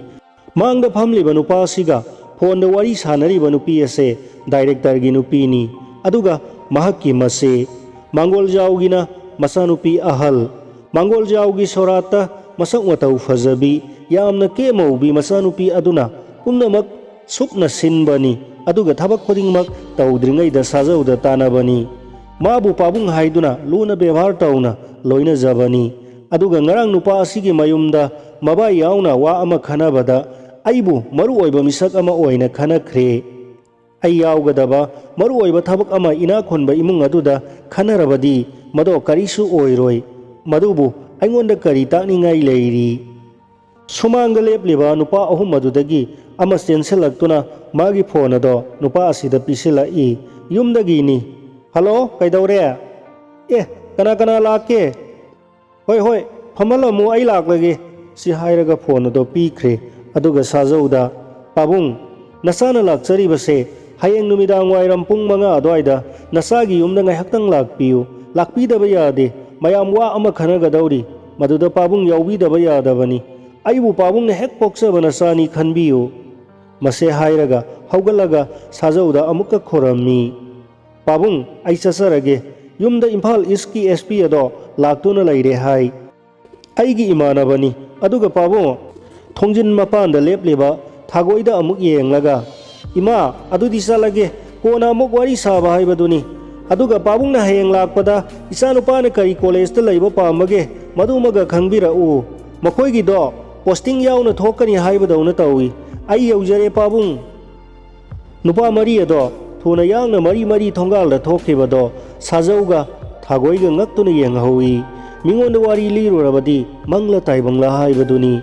ꯃꯥꯡꯗ ꯐꯝꯂꯤꯕ ꯅꯨꯄꯥ ꯑꯁꯤꯒ ꯐꯣꯟꯗ ꯋꯥꯔꯤ ꯁꯥꯟꯅꯔꯤꯕ ꯅꯨꯄꯤ ꯑꯁꯦ ꯗꯥꯏꯔꯦꯛꯇꯔꯒꯤ ꯅꯨꯄꯤꯅꯤ, ꯑꯗꯨꯒ ꯃꯍꯥꯛꯀꯤ ꯃꯆꯦ꯫ ꯃꯥꯡꯒꯣꯜꯖꯥꯎꯒꯤꯅ ꯃꯆꯥꯅꯨꯄꯤ ꯑꯍꯜ꯫ ꯃꯥꯡꯒꯣꯜꯖꯥꯎꯒꯤ ꯁꯣꯔꯥꯠꯇ ꯃꯁꯛ ꯃꯇꯧ ꯐꯖꯕꯤ, ꯌꯥꯝꯅ ꯀꯦꯃꯧꯕꯤ ꯃꯆꯥꯅꯨꯄꯤ ꯑꯗꯨꯅ ꯄꯨꯝꯅꯃꯛ ꯁꯨꯞꯅ ꯁꯤꯟꯕꯅꯤ, ꯑꯗꯨꯒ ꯊꯕꯛ ꯈꯨꯗꯤꯡꯃꯛ ꯇꯧꯗ꯭ꯔꯤꯉꯩꯗ ꯁꯥꯖꯧꯗ ꯇꯥꯟꯅꯕꯅꯤ꯫ ꯃꯥꯕꯨ ꯄꯥꯕꯨꯡ ꯍꯥꯏꯗꯨꯅ ꯂꯨꯅ ꯕꯦꯕꯥꯔ ꯇꯧꯅ ꯂꯣꯏꯅꯖꯕꯅꯤ꯫ ꯑꯗꯨꯒ ꯉꯔꯥꯡ ꯅꯨꯄꯥ ꯑꯁꯤꯒꯤ ꯃꯌꯨꯝꯗ ꯃꯕꯥꯏ ꯌꯥꯎꯅ ꯋꯥ ꯑꯃ ꯈꯟꯅꯕꯗ ꯑꯩꯕꯨ ꯃꯔꯨ ꯑꯣꯏꯕ ꯃꯤꯁꯛ ꯑꯃ ꯑꯣꯏꯅ ꯈꯟꯅꯈ꯭ꯔꯦ꯫ ꯑꯩ ꯌꯥꯎꯒꯗꯕ ꯃꯔꯨꯑꯣꯏꯕ ꯊꯕꯛ ꯑꯃ ꯏꯅꯥꯛ ꯈꯨꯟꯕ ꯏꯃꯨꯡ ꯑꯗꯨꯗ ꯈꯟꯅꯔꯕꯗꯤ ꯃꯗꯣ ꯀꯔꯤꯁꯨ ꯑꯣꯏꯔꯣꯏ꯫ ꯃꯗꯨꯕꯨ ꯑꯩꯉꯣꯟꯗ ꯀꯔꯤ ꯇꯥꯛꯅꯤꯡꯉꯥꯏ ꯂꯩꯔꯤ? ꯁꯨꯃꯥꯡꯗ ꯂꯦꯞꯂꯤꯕ ꯅꯨꯄꯥ ꯑꯍꯨꯝ ꯑꯗꯨꯗꯒꯤ ꯑꯃ ꯆꯦꯟꯁꯤꯜꯂꯛꯇꯨꯅ ꯃꯥꯒꯤ ꯐꯣꯟ ꯑꯗꯣ ꯅꯨꯄꯥ ꯑꯁꯤꯗ ꯄꯤꯁꯤꯜꯂꯛꯏ꯫ "ꯌꯨꯝꯗꯒꯤꯅꯤ꯫ ꯍꯜꯂꯣ, ꯀꯩꯗꯧꯔꯦ? ꯑꯦ, ꯀꯅꯥ ꯀꯅꯥ ꯂꯥꯛꯀꯦ? ꯍꯣꯏ, ꯍꯣꯏ, ꯐꯝꯍꯜꯂꯝꯃꯨ, ꯑꯩ ꯂꯥꯛꯂꯒꯦ", ꯁꯤ ꯍꯥꯏꯔꯒ ꯐꯣꯟ ꯑꯗꯣ ꯄꯤꯈ꯭ꯔꯦ꯫ ꯑꯗꯨꯒ ꯁꯥꯖꯧꯗ, "ꯄꯥꯕꯨꯡ, ꯅꯆꯥꯅ ꯂꯥꯛꯆꯔꯤꯕꯁꯦ ꯍꯌꯦꯡ ꯅꯨꯃꯤꯗꯥꯡ ꯋꯥꯏꯔꯝ ꯄꯨꯡ ꯃꯉꯥ ꯑꯗꯨꯋꯥꯏꯗ ꯅꯆꯥꯒꯤ ꯌꯨꯝꯗ ꯉꯥꯏꯍꯥꯛꯇꯪ ꯂꯥꯛꯄꯤꯌꯨ꯫ ꯂꯥꯛꯄꯤꯗꯕ ꯌꯥꯗꯦ꯫ ꯃꯌꯥꯝ ꯋꯥ ꯑꯃ ꯈꯟꯅꯒꯗꯧꯔꯤ꯫ ꯃꯗꯨꯗ ꯄꯥꯕꯨꯡ ꯌꯥꯎꯕꯤꯗꯕ ꯌꯥꯗꯕꯅꯤ꯫ ꯑꯩꯕꯨ ꯄꯥꯕꯨꯡꯅ ꯍꯦꯛ ꯄꯣꯛꯆꯕ ꯅꯆꯥꯅꯤ ꯈꯟꯕꯤꯌꯨ"꯫ ꯃꯁꯦ ꯍꯥꯏꯔꯒ ꯍꯧꯒꯠꯂꯒ ꯁꯥꯖꯧꯗ ꯑꯃꯨꯛꯀ ꯈꯣꯔꯝꯃꯤ꯫ "ꯄꯥꯕꯨꯡ, ꯑꯩ ꯆꯠꯆꯔꯒꯦ꯫ ꯌꯨꯝꯗ ꯏꯝꯐꯥꯜ ꯏꯁꯀꯤ ꯑꯦꯁ ꯄꯤ ꯑꯗꯣ ꯂꯥꯛꯇꯨꯅ ꯂꯩꯔꯦ ꯍꯥꯏ꯫ ꯑꯩꯒꯤ ꯏꯃꯥꯟꯅꯕꯅꯤ꯫ ꯑꯗꯨꯒ ꯄꯥꯕꯨꯡ", ꯊꯣꯡꯖꯤꯟ ꯃꯄꯥꯟꯗ ꯂꯦꯞꯂꯤꯕ ꯊꯥꯒꯣꯏꯗ ꯑꯃꯨꯛ ꯌꯦꯡꯂꯒ, "ꯏꯃꯥ, ꯑꯗꯨꯗꯤ ꯆꯠꯂꯒꯦ꯫ ꯀꯣꯟꯅ ꯑꯃꯨꯛ ꯋꯥꯔꯤ ꯁꯥꯕ ꯍꯥꯏꯕꯗꯨꯅꯤ꯫ ꯑꯗꯨꯒ ꯄꯥꯕꯨꯡꯅ ꯍꯌꯦꯡ ꯂꯥꯛꯄꯗ ꯏꯆꯥꯅꯨꯄꯥꯅ ꯀꯔꯤ ꯀꯣꯂꯦꯖꯇ ꯂꯩꯕ ꯄꯥꯝꯕꯒꯦ, ꯃꯗꯨꯃꯒ ꯈꯪꯕꯤꯔꯛꯎ꯫ ꯃꯈꯣꯏꯒꯤꯗꯣ ꯄꯣꯁꯇꯤꯡ ꯌꯥꯎꯅ ꯊꯣꯛꯀꯅꯤ ꯍꯥꯏꯕꯗꯧꯅ ꯇꯧꯏ꯫ ꯑꯩ ꯌꯧꯖꯔꯦ ꯄꯥꯕꯨꯡ"꯫ ꯅꯨꯄꯥ ꯃꯔꯤ ꯑꯗꯣ ꯊꯨꯅ ꯌꯥꯡꯅ ꯃꯔꯤ ꯃꯔꯤ ꯊꯣꯡꯒꯥꯜꯗ ꯊꯣꯛꯈꯤꯕꯗꯣ ꯁꯥꯖꯧꯒ ꯊꯥꯒꯣꯏꯒ ꯉꯛꯇꯨꯅ ꯌꯦꯡꯍꯧꯏ꯫ ꯃꯤꯉꯣꯟꯗ ꯋꯥꯔꯤ ꯂꯤꯔꯨꯔꯕꯗꯤ ꯃꯪꯂ ꯇꯥꯏꯕꯪꯂ ꯍꯥꯏꯕꯗꯨꯅꯤ꯫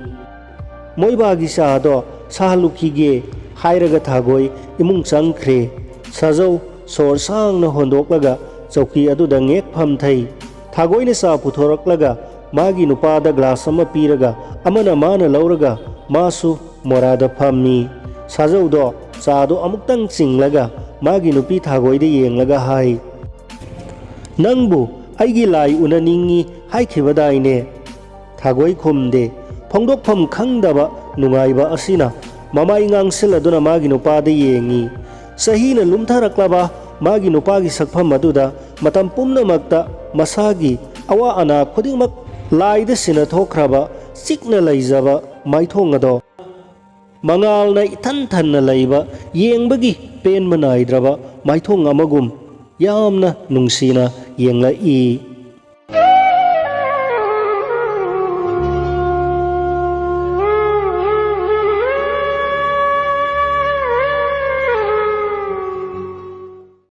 "ꯃꯣꯏꯕꯥꯒꯤ ꯆꯥ ꯑꯗꯣ ꯁꯥꯍꯜꯂꯨꯈꯤꯒꯦ" ꯍꯥꯏꯔꯒ ꯊꯥꯒꯣꯏ ꯏꯃꯨꯡ ꯆꯪꯈ꯭ꯔꯦ꯫ ꯁꯥꯖꯧ ꯁꯣꯔ ꯁꯥꯡꯅ ꯍꯣꯟꯗꯣꯛꯂꯒ ꯆꯧꯀꯤ ꯑꯗꯨꯗ ꯉꯦꯛ ꯐꯝꯊꯩ꯫ ꯊꯥꯒꯣꯏꯅ ꯆꯥ ꯄꯨꯊꯣꯔꯛꯂꯒ ꯃꯥꯒꯤ ꯅꯨꯄꯥꯗ ꯒ꯭ꯂꯥꯁ ꯑꯃ ꯄꯤꯔꯒ ꯑꯃꯅ ꯃꯥꯅ ꯂꯧꯔꯒ ꯃꯥꯁꯨ ꯃꯣꯔꯥꯗ ꯐꯝꯃꯤ꯫ ꯁꯥꯖꯧꯗꯣ ꯆꯥꯗꯣ ꯑꯃꯨꯛꯇꯪ ꯆꯤꯡꯂꯒ ꯃꯥꯒꯤ ꯅꯨꯄꯤ ꯊꯥꯒꯣꯏꯗ ꯌꯦꯡꯂꯒ ꯍꯥꯏ, "ꯅꯪꯕꯨ ꯑꯩꯒꯤ ꯂꯥꯏ ꯎꯅꯅꯤꯡꯉꯤ ꯍꯥꯏꯈꯤꯕꯗꯥꯏꯅꯦ?" ꯊꯥꯒꯣꯏ ꯈꯨꯝꯗꯦ꯫ ꯐꯣꯡꯗꯣꯛꯐꯝ ꯈꯪꯗꯕ ꯅꯨꯡꯉꯥꯏꯕ ꯑꯁꯤꯅ ꯃꯃꯥꯏ ꯉꯥꯡꯁꯤꯜꯂꯗꯨꯅ ꯃꯥꯒꯤ ꯅꯨꯄꯥꯗ ꯌꯦꯡꯉꯤ꯫ ꯆꯍꯤꯅ ꯂꯨꯝꯊꯔꯛꯂꯕ ꯃꯥꯒꯤ ꯅꯨꯄꯥꯒꯤ ꯁꯛꯐꯝ ꯑꯗꯨꯗ ꯃꯇꯝ ꯄꯨꯝꯅꯃꯛꯇ ꯃꯁꯥꯒꯤ ꯑꯋꯥ ꯑꯅꯥ ꯈꯨꯗꯤꯡꯃꯛ ꯂꯥꯏꯗ ꯁꯤꯟꯅꯊꯣꯛꯈ꯭ꯔꯕ ꯆꯤꯛꯅ ꯂꯩꯖꯕ ꯃꯥꯏꯊꯣꯡ ꯑꯗꯣ ꯃꯉꯥꯜꯅ ꯏꯊꯟ ꯊꯟꯅ ꯂꯩꯕ, ꯌꯦꯡꯕꯒꯤ ꯄꯦꯟꯕ ꯅꯥꯏꯗ꯭ꯔꯕ ꯃꯥꯏꯊꯣꯡ ꯑꯃꯒꯨꯝ ꯌꯥꯝꯅ ꯅꯨꯡꯁꯤꯅ ꯌꯦꯡꯂꯛꯏ꯫